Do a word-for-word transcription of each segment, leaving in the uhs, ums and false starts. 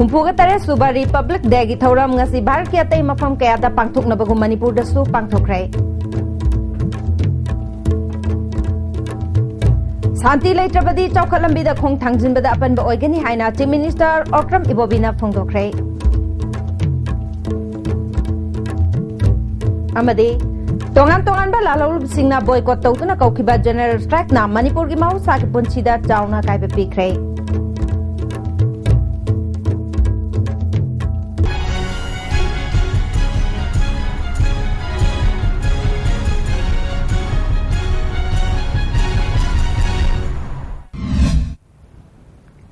ꯍꯨꯝꯐꯨꯒ ꯇꯔꯦꯠ ꯁꯨꯕ ꯔꯤꯄꯕ꯭ꯂꯤꯛ ꯗꯦꯒꯤ ꯊꯧꯔꯝ ꯉꯁꯤ ꯚꯥꯔꯠꯀꯤ ꯑꯇꯩ ꯃꯐꯝ ꯀꯌꯥꯗ ꯄꯥꯡꯊꯣꯛꯅꯕꯒꯨꯝ ꯃꯅꯤꯄꯨꯔꯗꯁꯨ ꯄꯥꯡꯊꯣꯛꯈ꯭ꯔꯦ꯫ ꯁꯥꯟꯇꯤ ꯂꯩꯇ꯭ꯔꯕꯗꯤ ꯆꯥꯎꯈꯠ ꯂꯝꯕꯤꯗ ꯈꯣꯡ ꯊꯥꯡꯖꯤꯟꯕꯗ ꯑꯄꯟꯕ ꯑꯣꯏꯒꯅꯤ ꯍꯥꯏꯅ ꯆꯤꯐ ꯃꯤꯅꯤꯁꯇꯔ ꯑꯣꯀ꯭ꯔꯝ ꯏꯕꯣꯕꯤꯅ ꯐꯣꯡꯗꯣꯛꯈ꯭ꯔꯦ꯫ ꯑꯃꯗꯤ ꯇꯣꯉꯥꯟ ꯇꯣꯉꯥꯟꯕ ꯂꯥꯜꯍꯧꯂꯨꯕꯁꯤꯡꯅ ꯕꯣꯏꯀꯣꯠ ꯇꯧꯗꯨꯅ ꯀꯧꯈꯤꯕ ꯖꯦꯅꯔꯦꯜ ꯁ꯭ꯇ꯭ꯔꯥꯏꯛꯅ ꯃꯅꯤꯄꯨꯔꯒꯤ ꯃꯍꯧꯁꯥꯒꯤ ꯄꯨꯟꯁꯤꯗ ꯆꯥꯎꯅ ꯑꯀꯥꯏꯕ ꯄꯤꯈ꯭ꯔꯦ꯫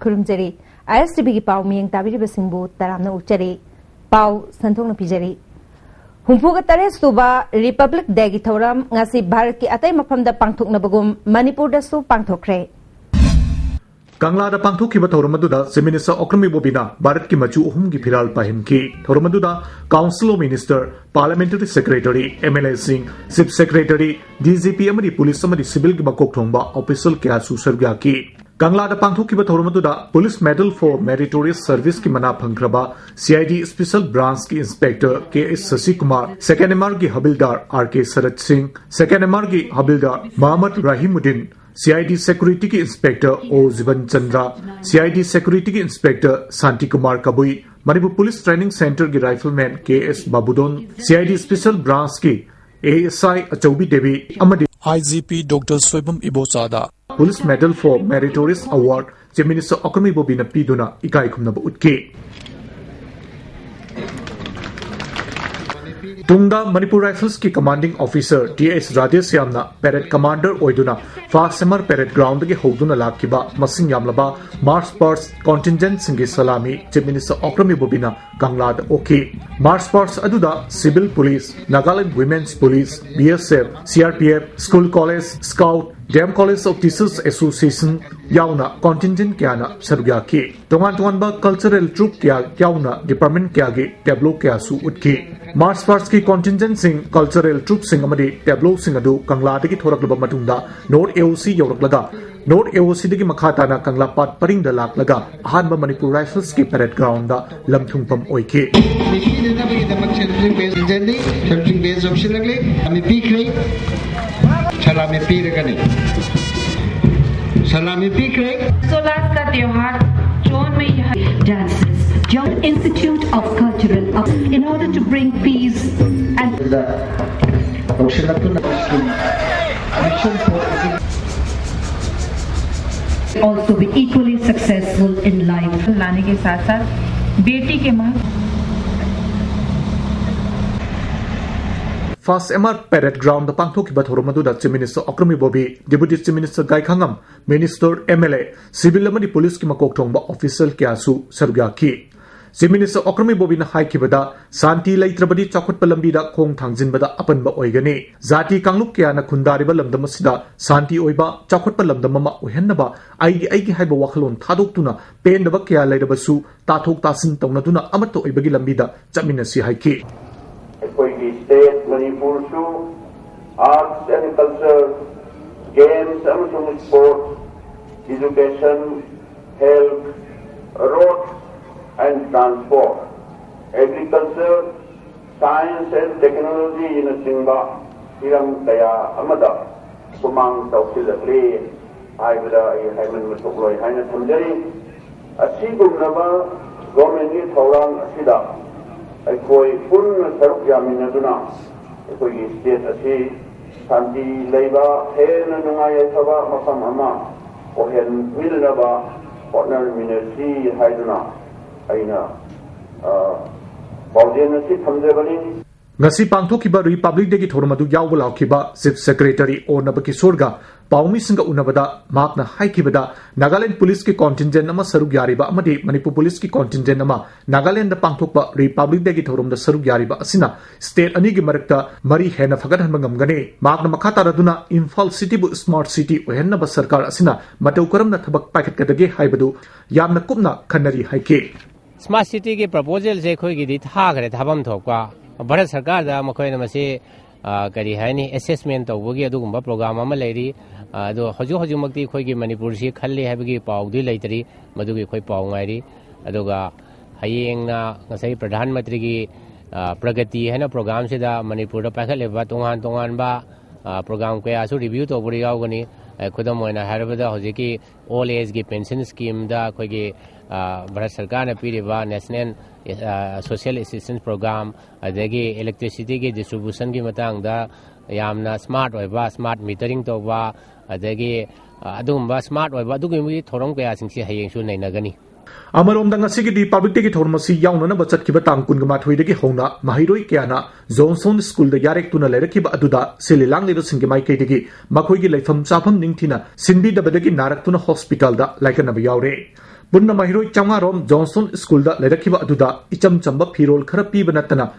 ꯈꯨꯔꯨꯝꯖꯔꯤ꯫ ꯑꯥꯏ ꯑꯦꯁ ꯇꯤ ꯚꯤꯒꯤ ꯄꯥꯎ ꯃꯤꯠꯌꯦꯡ ꯇꯥꯕꯤꯔꯤꯕꯁꯤꯡꯕꯨ ꯇꯔꯥꯝꯅ ꯑꯣꯛꯆꯔꯤ꯫ ꯄꯥꯎ ꯁꯟꯗꯣꯛꯅ ꯄꯤꯖꯔꯤ꯫ ꯍꯨꯝꯐꯨꯒ ꯇꯔꯦꯠ ꯁꯨꯕ ꯔꯤꯄꯕ꯭ꯂꯤꯛ ꯗꯦꯒꯤ ꯊꯧꯔꯝ ꯉꯁꯤ ꯚꯥꯔꯠꯀꯤ ꯑꯇꯩ ꯃꯐꯝꯗ ꯄꯥꯡꯊꯣꯛꯅꯕꯒꯨꯝ ꯃꯅꯤꯄꯨꯔꯗꯁꯨ ꯄꯥꯡꯊꯣꯛꯈ꯭ꯔꯦ꯫ ꯀꯪꯂꯥꯗ ꯄꯥꯡꯊꯣꯛꯈꯤꯕ ꯊꯧꯔꯝ ꯑꯗꯨꯗ ꯆꯤꯐ ꯃꯤꯅꯤꯁꯇꯔ ꯑꯣꯀ꯭ꯔꯝ ꯏꯕꯣꯕꯤꯅ ꯚꯥꯔꯠꯀꯤ ꯃꯆꯨ ꯑꯍꯨꯝꯒꯤ ꯐꯤꯔꯥꯜ ꯄꯥꯏꯍꯟꯈꯤ꯫ ꯊꯧꯔꯝ ꯑꯗꯨꯗ council of minister, parliamentary secretary, M L ꯑꯦꯁꯤꯡ, chief secretary, D G P ꯑꯃꯗꯤ ꯄꯨꯂꯤꯁ ꯑꯃꯗꯤ ꯁꯤꯚꯤꯜꯒꯤ ꯃꯀꯣꯛ ꯊꯣꯡꯕ ꯑꯣꯐꯤꯁꯤꯌꯦꯜ ꯀꯌꯥꯁꯨ ꯁꯔꯨꯛ ꯌꯥꯈꯤ꯫ ꯀꯪꯂꯥꯗ ꯄꯥꯡꯊꯣꯛꯈꯤꯕ ꯊꯧꯔꯝ ꯑꯗꯨꯗ ꯄꯨꯂꯤꯁ ꯃꯦꯗꯜ ꯐꯣꯔ ꯃꯦꯔꯤꯇꯣꯔꯤꯌꯁ ꯁꯔꯚꯤꯁꯀꯤ ꯃꯅꯥ ꯐꯪꯈ꯭ꯔꯕ ꯁꯤ ꯑꯥꯏ ꯗꯤ ꯁ꯭ꯄꯦꯁꯤꯌꯦꯜ ꯕ꯭ꯔꯥꯟꯆꯀꯤ ꯏꯟꯁꯄꯦꯛꯇꯔ ꯀꯦ ꯑꯦꯁ ꯁꯁꯤꯀꯨꯃꯥꯔ, ꯁꯦꯀꯦꯟ ꯑꯦꯝ ꯑꯥꯔꯒꯤ ꯍꯕꯤꯜꯗꯥꯔ R K Sarat Singh, second M ꯑꯥꯔꯒꯤ ꯍꯕꯤꯜꯗꯥꯔ ꯃꯍꯃꯗ ꯔꯥꯍꯤꯃꯨꯗꯤꯟ, ꯁꯤ ꯑꯥꯏ ꯗꯤ ꯁꯦꯀ꯭ꯌꯨꯔꯤꯇꯤꯒꯤ ꯏꯟꯁꯄꯦꯛꯇꯔ ꯑꯣ ꯖꯤꯕꯟ ꯆꯟꯗ꯭ꯔ, ꯁꯤ ꯑꯥꯏ ꯗꯤ ꯁꯦꯀ꯭ꯌꯨꯔꯤꯇꯤꯒꯤ inspector Shantikumar Kabui, Manipur police training ꯁꯦꯟꯇꯔꯒꯤ ꯔꯥꯏꯐꯜꯃꯦꯟ ꯀꯦ ꯑꯦꯁ ꯕꯥꯕꯨꯗꯣꯟ, ꯁꯤ I D special ꯕ꯭ꯔꯥꯟꯆꯀꯤ A S ꯑꯥꯏ ꯑꯆꯧꯕꯤ ꯗꯦꯕꯤ ꯑꯃꯗꯤ I G P doctor Soibam ꯏꯕꯣꯆꯥꯗ Police Medal for Meritorious Award chief minister Okram ꯏꯕꯣꯕꯤꯅ ꯄꯤꯗꯨꯅ ꯏꯀꯥꯏ ꯈꯨꯝꯅꯕ ꯎꯠꯈꯤ꯫ ꯇꯨꯡꯗ ꯃꯅꯤꯄꯨꯔ ꯔꯥꯏꯐꯜꯁꯀꯤ ꯀꯃꯥꯟꯗꯤꯡ ꯑꯣꯐꯤꯁꯔ ꯇꯤ ꯑꯦꯁ ꯔꯥꯙꯦꯁ꯭ꯌꯥꯝꯅ ꯄꯦꯔꯦꯗ ꯀꯃꯥꯟꯗꯔ ꯑꯣꯏꯗꯨꯅ ꯐꯥꯁ ꯁꯝꯃꯔ ꯄꯦꯔꯦꯗ ꯒ꯭ꯔꯥꯎꯟꯗꯒꯤ ꯍꯧꯗꯨꯅ ꯂꯥꯛꯈꯤꯕ ꯃꯁꯤꯡ ꯌꯥꯝꯂꯕ ꯃꯥꯔꯆ ꯄꯥꯁ꯭ꯠ ꯀꯟꯇꯤꯟꯖꯦꯟꯠꯁꯤꯡꯒꯤ ꯁꯂꯥꯃꯤ ꯆꯤꯐ ꯃꯤꯅꯤꯁꯇꯔ ꯑꯣꯀ꯭ꯔꯝ ꯏꯕꯣꯕꯤꯅ ꯀꯪꯂꯥꯗ ꯑꯣꯛꯈꯤ꯫ ꯃꯥꯔꯆ ꯄꯥꯁ꯭ꯠ ꯑꯗꯨꯗ civil police, Nagaland women's police, B S F, C R P F, school college ꯁ꯭ꯀꯥꯎꯠ, D M college of teachers association ꯌꯥꯎꯅ ꯀꯟꯇꯤꯟꯖꯦꯟꯠ ꯀꯌꯥꯅ ꯁꯔꯨꯛ ꯌꯥꯈꯤ꯫ ꯇꯣꯉꯥꯟ ꯇꯣꯉꯥꯟꯕ ꯀꯜꯆꯔꯦꯜ ꯇ꯭ꯔꯨꯞ ꯀꯌꯥ ꯌꯥꯎꯅ ꯗꯤꯄꯥꯔꯠꯃꯦꯟꯠ ꯀꯌꯥꯒꯤ ꯇꯦꯕ꯭ꯂꯣ ꯀꯌꯥꯁꯨ ꯎꯠꯈꯤ꯫ ꯃꯥꯔꯆ ꯄꯥꯁ꯭ꯠꯀꯤ ꯀꯟꯇꯤꯟꯖꯦꯟꯠꯁꯤꯡ, ꯀꯜꯆꯔꯦꯜ ꯇ꯭ꯔꯨꯞꯁꯤꯡ ꯑꯃꯗꯤ ꯇꯦꯕ꯭ꯂꯣꯁꯤꯡ ꯑꯗꯨ ꯀꯪꯂꯥꯗꯒꯤ ꯊꯣꯔꯛꯂꯕ ꯃꯇꯨꯡꯗ ꯅꯣꯔꯠ ꯑꯦ ꯑꯣ ꯁꯤ ꯌꯧꯔꯛꯂꯒ ꯅꯣꯔꯠ ꯑꯦ ꯑꯣ ꯁꯤꯗꯒꯤ ꯃꯈꯥ ꯇꯥꯅ ꯀꯪꯂꯥꯄꯥꯠ ꯄꯔꯤꯡꯗ ꯂꯥꯛꯂꯒ ꯑꯍꯥꯟꯕ ꯃꯅꯤꯄꯨꯔ ꯔꯥꯏꯐꯜꯁꯀꯤ ꯄꯦꯔꯦꯗ ꯒ꯭ꯔꯥꯎꯟꯗ ꯂꯝ ꯊꯨꯡꯐꯝ ꯑꯣꯏꯈꯤ꯫ ꯃꯤꯄꯤꯗꯅꯕꯒꯤꯗꯃꯛ ꯁꯦꯟꯇ꯭ꯔꯤꯡ ꯕꯦꯖ ꯏꯟꯖꯟꯅꯤ, ꯁꯦꯟꯇ꯭ꯔꯤꯡ ꯕꯦꯖ ꯌꯧꯁꯤꯜꯂꯛꯂꯤ꯫ ꯁꯂꯥꯃꯤ ꯄꯤꯈ꯭ꯔꯦ, ꯁꯂꯥꯃꯤ ꯄꯤꯔꯒꯅꯤ, ꯁꯂꯥꯃꯤ ꯄꯤꯈ꯭ꯔꯦ꯫ सोलास का त्योहार जोन में यह dances, Young Institute of Cultural Up, in order to bring peace and ꯂꯧꯁꯤꯜꯂꯛꯇꯨꯅ mission for also be equally successful in life. लाने के साथ साथ बेटी के महत्व first M R parade ground ꯄꯥꯡꯊꯣꯛꯈꯤꯕ ꯊꯧꯔꯝ ꯑꯗꯨꯗ chief minister Okram Ibobi, deputy chief minister Gaikhangam, minister, M L A, civil ꯑꯃꯗꯤ ꯄꯨꯂꯤꯁꯀꯤ ꯃꯀꯣꯛ ꯊꯣꯡꯕ ꯑꯣꯐꯤꯁꯤꯌꯦꯜ ꯀꯌꯥꯁꯨ ꯁꯔꯨꯛ ꯌꯥꯈꯤ꯫ ꯆꯤꯐ ꯃꯤꯅꯤꯁꯇꯔ ꯑꯣꯀ꯭ꯔꯝ ꯏꯕꯣꯕꯤꯅ ꯍꯥꯏꯈꯤꯕꯗ, ꯁꯥꯟꯇꯤ ꯂꯩꯇ꯭ꯔꯕꯗꯤ ꯆꯥꯎꯈꯠꯄ ꯂꯝꯕꯤꯗ ꯈꯣꯡ ꯊꯥꯡꯖꯤꯟꯕꯗ ꯑꯄꯟꯕ ꯑꯣꯏꯒꯅꯤ꯫ ꯖꯥꯇꯤ ꯀꯥꯡꯂꯨꯞ ꯀꯌꯥꯅ ꯈꯨꯟꯗꯥꯔꯤꯕ ꯂꯝꯗꯝ ꯑꯁꯤꯗ ꯁꯥꯟꯇꯤ ꯑꯣꯏꯕ ꯆꯥꯎꯈꯠꯄ ꯂꯝꯗꯝ ꯑꯃ ꯑꯣꯏꯍꯟꯅꯕ ꯑꯩꯒꯤ ꯑꯩꯒꯤ ꯍꯥꯏꯕ ꯋꯥꯈꯜꯂꯣꯟ ꯊꯥꯗꯣꯛꯇꯨꯅ ꯄꯦꯟꯗꯕ ꯀꯌꯥ ꯂꯩꯔꯕꯁꯨ ꯇꯥꯊꯣꯛ ꯇꯥꯁꯤꯟ ꯇꯧꯅꯗꯨꯅ ꯑꯃꯠꯇ ꯑꯣꯏꯕꯒꯤ ꯂꯝꯕꯤꯗ ꯆꯠꯃꯤꯟꯅꯁꯤ ꯍꯥꯏꯈꯤ꯫ ꯑꯩꯈꯣꯏꯒꯤ ꯁ꯭ꯇꯦꯠ ꯃꯅꯤꯄꯨꯔꯁꯨ ꯑꯥꯔꯠꯁ ꯑꯦꯟ ꯀꯜꯆꯔ, ꯒꯦꯝꯁ ꯑꯃꯁꯨꯡ sports, education, health, road and transport, agriculture, science and ꯇꯦꯛꯅꯣꯂꯣꯖꯤꯅꯆꯤꯡꯕ ꯍꯤꯔꯝ ꯀꯌꯥ ꯑꯃꯗ ꯈꯨꯃꯥꯡ ꯆꯥꯎꯁꯤꯜꯂꯛꯂꯤ ꯍꯥꯏꯕꯗ ꯑꯩ ꯍꯥꯏꯃꯟꯕ ꯊꯣꯛꯂꯣꯏ ꯍꯥꯏꯅ ꯊꯝꯖꯔꯤ꯫ ꯑꯁꯤꯒꯨꯝꯂꯕ ꯒꯣꯔꯃꯦꯟꯒꯤ ꯊꯧꯔꯥꯡ ꯑꯁꯤꯗ ꯑꯩꯈꯣꯏ ꯄꯨꯟꯅ ꯁꯔꯨꯛ ꯌꯥꯃꯤꯟꯅꯗꯨꯅ ꯑꯩꯈꯣꯏꯒꯤ ꯁ꯭ꯇꯦꯠ ꯑꯁꯤ ꯁꯥꯟꯇꯤ ꯂꯩꯕ, ꯍꯦꯟꯅ ꯅꯨꯡꯉꯥꯏ ꯌꯥꯏꯐꯕ ꯃꯐꯝ ꯑꯃ ꯑꯣꯏꯍꯟꯃꯤꯟꯅꯅꯕ ꯍꯣꯠꯅꯃꯤꯟꯅꯁꯤ ꯍꯥꯏꯗꯨꯅ ꯑꯩꯅ, ꯑ, ꯄꯥꯎꯖꯦꯜ ꯑꯁꯤ ꯊꯝꯖꯕꯅꯤ꯫ ꯉꯁꯤ ꯄꯥꯡꯊꯣꯛꯈꯤꯕ ꯔꯤꯄꯕ꯭ꯂꯤꯛ ꯗꯦꯒꯤ ꯊꯧꯔꯝ ꯑꯗꯨ ꯌꯥꯎꯕ ꯂꯥꯛꯈꯤꯕ ꯆꯤꯐ ꯁꯦꯀ꯭ꯔꯦꯇꯔꯤ ꯑꯣ ꯅꯕꯀꯤꯁꯣꯔꯒ ꯄꯥꯎꯃꯤꯁꯤꯡꯒ ꯎꯅꯕꯗ ꯃꯍꯥꯛꯅ ꯍꯥꯏꯈꯤꯕꯗ, ꯅꯥꯒꯥꯂꯦꯟꯗ ꯄꯨꯂꯤꯁꯀꯤ ꯀꯣꯟꯇꯤꯟꯖꯦꯟ ꯑꯃ ꯁꯔꯨꯛ ꯌꯥꯔꯤꯕ ꯑꯃꯗꯤ ꯃꯅꯤꯄꯨꯔ ꯄꯨꯂꯤꯁꯀꯤ ꯀꯣꯟꯇꯤꯟꯖꯦꯟ ꯑꯃ ꯅꯥꯒꯥꯂꯦꯟꯗ ꯄꯥꯡꯊꯣꯛꯄ ꯔꯤꯄꯕ꯭ꯂꯤꯛ ꯗꯦꯒꯤ ꯊꯧꯔꯝꯗ ꯁꯔꯨꯛ ꯌꯥꯔꯤꯕ ꯑꯁꯤꯅ ꯁ꯭ꯇꯦꯠ ꯑꯅꯤꯒꯤ ꯃꯔꯛꯇ ꯃꯔꯤ ꯍꯦꯟꯅ ꯐꯒꯠꯍꯟꯕ ꯉꯝꯒꯅꯤ꯫ ꯃꯍꯥꯛꯅ ꯃꯈꯥ ꯇꯥꯔꯗꯨꯅ ꯏꯝꯐꯥꯜ ꯁꯤꯇꯤꯕꯨ ꯁ꯭ꯃꯥꯔꯠ ꯁꯤꯇꯤ ꯑꯣꯏꯍꯟꯅꯕ ꯁꯔꯀꯥꯔ ꯑꯁꯤꯅ ꯃꯇꯧ ꯀꯔꯝꯅ ꯊꯕꯛ ꯄꯥꯏꯈꯠꯀꯗꯒꯦ ꯍꯥꯏꯕꯗꯨ ꯌꯥꯝꯅ ꯀꯨꯞꯅ ꯈꯟꯅꯔꯤ ꯍꯥꯏꯈꯤ꯫ ꯁ꯭ꯃꯥꯔꯠ ꯁꯤꯇꯤꯒꯤ ꯄ꯭ꯔꯄꯣꯖꯦꯜꯁꯦ ꯑꯩꯈꯣꯏꯒꯤꯗꯤ ꯊꯥꯈ꯭ꯔꯦ, ꯊꯥꯐꯝ ꯊꯣꯛꯄ꯫ ꯚꯥꯔꯠ ꯁꯔꯀꯥꯔꯗ ꯃꯈꯣꯏꯅ ꯃꯁꯤ ꯑ, ꯀꯔꯤ ꯍꯥꯏꯅꯤ, ꯑꯦꯁꯦꯁꯃꯦꯟ ꯇꯧꯕꯒꯤ ꯑꯗꯨꯒꯨꯝꯕ ꯄ꯭ꯔꯣꯒ꯭ꯔꯥꯝ ꯑꯃ ꯂꯩꯔꯤ꯫ ꯑ, ꯑꯗꯣ ꯍꯧꯖꯤꯛ ꯍꯧꯖꯤꯛꯃꯛꯇꯤ ꯑꯩꯈꯣꯏꯒꯤ ꯃꯅꯤꯄꯨꯔꯁꯤ ꯈꯜꯂꯤ ꯍꯥꯏꯕꯒꯤ ꯄꯥꯎꯗꯤ ꯂꯩꯇ꯭ꯔꯤ, ꯃꯗꯨꯒꯤ ꯑꯩꯈꯣꯏ ꯄꯥꯎ ꯉꯥꯏꯔꯤ꯫ ꯑꯗꯨꯒ ꯍꯌꯦꯡꯅ ꯉꯁꯥꯏ ꯄ꯭ꯔꯙꯥꯟ ꯃꯟꯇ꯭ꯔꯤꯒꯤ, ꯑ, ꯄ꯭ꯔꯒꯇꯤ ꯍꯥꯏꯅ ꯄ꯭ꯔꯣꯒ꯭ꯔꯥꯝꯁꯤꯗ ꯃꯅꯤꯄꯨꯔꯗ ꯄꯥꯏꯈꯠꯂꯤꯕ ꯇꯣꯉꯥꯟ ꯇꯣꯉꯥꯟꯕ, ꯑ, ꯄ꯭ꯔꯣꯒ꯭ꯔꯥꯝ ꯀꯌꯥꯁꯨ ꯔꯤꯚ꯭ꯌꯨ ꯇꯧꯕꯗ ꯌꯥꯎꯒꯅꯤ꯫ ꯑ, ꯈꯨꯗꯝ ꯑꯣꯏꯅ ꯍꯥꯏꯔꯕꯗ ꯍꯧꯖꯤꯛꯀꯤ ꯑꯣꯜ ꯑꯦꯖꯒꯤ ꯄꯦꯟꯁꯟ ꯁ꯭ꯀꯤꯝꯗ ꯑꯩꯈꯣꯏꯒꯤ, ꯑ, ꯚꯥꯔꯠ ꯁꯔꯀꯥꯔꯅ ꯄꯤꯔꯤꯕ ꯅꯦꯁꯅꯦꯜ, ꯑ, ꯁꯣꯁꯤꯌꯦꯜ ꯑꯦꯁꯤꯁꯇꯦꯟꯁ ꯄ꯭ꯔꯣꯒ꯭ꯔꯥꯝ, ꯑꯗꯒꯤ ꯏꯂꯦꯛꯇ꯭ꯔꯤꯁꯤꯇꯤꯒꯤ ꯗꯤꯁꯇ꯭ꯔꯤꯕ꯭ꯌꯨꯁꯟꯒꯤ ꯃꯇꯥꯡꯗ ꯌꯥꯝꯅ ꯁ꯭ꯃꯥꯔꯠ ꯑꯣꯏꯕ, ꯁ꯭ꯃꯥꯔꯠ ꯃꯤꯇꯔꯤꯡ ꯇꯧꯕ, ꯑꯗꯒꯤ, ꯑ, ꯑꯗꯨꯒꯨꯝꯕ ꯁ꯭ꯃꯥꯔꯠ ꯑꯣꯏꯕ ꯑꯗꯨꯒꯨꯝꯕꯒꯤ ꯊꯧꯔꯝ ꯀꯌꯥꯁꯤꯡꯁꯤ ꯍꯌꯦꯡꯁꯨ ꯅꯩꯅꯒꯅꯤ꯫ ꯑꯃꯔꯣꯝꯗ ꯉꯁꯤꯒꯤ ꯔꯤꯄꯕ꯭ꯂꯤꯛ ꯗꯦꯒꯤ ꯊꯧꯔꯝ ꯑꯁꯤ ꯌꯥꯎꯅꯅꯕ ꯆꯠꯈꯤꯕ ꯇꯥꯡ ꯀꯨꯟꯒ ꯃꯥꯊꯣꯏꯗꯒꯤ ꯍꯧꯅ ꯃꯍꯩꯔꯣꯏ ꯀꯌꯥꯅ ꯖꯣꯟꯁꯇꯣꯟ ꯁ꯭ꯀꯨꯜꯗ ꯌꯥꯔꯦꯛꯇꯨꯅ ꯂꯩꯔꯛꯈꯤꯕ ꯑꯗꯨꯗ ꯁꯤꯜꯂꯤ ꯂꯥꯡꯂꯤꯕꯁꯤꯡꯒꯤ ꯃꯥꯏꯀꯩꯗꯒꯤ ꯃꯈꯣꯏꯒꯤ ꯂꯩꯐꯝ ꯆꯥꯐꯝ ꯅꯤꯡꯊꯤꯅ ꯁꯤꯟꯕꯤꯗꯕꯗꯒꯤ ꯅꯥꯔꯛꯇꯨꯅ ꯍꯣꯁꯄꯤꯇꯥꯜꯗ ꯂꯥꯏꯀꯠꯅꯕ ꯌꯥꯎꯔꯦ꯫ ꯄꯨꯟꯅ ꯃꯍꯩꯔꯣꯏ ꯆꯥꯝꯃꯉꯥ ꯔꯣꯝ ꯖꯣꯟꯁꯇꯣꯟ ꯁ꯭ꯀꯨꯜꯗ ꯂꯩꯔꯛꯈꯤꯕ ꯑꯗꯨꯗ ꯏꯆꯝ ꯆꯝꯕ ꯐꯤꯔꯣꯜ ꯈꯔ ꯄꯤꯕ ꯅꯠꯇꯅ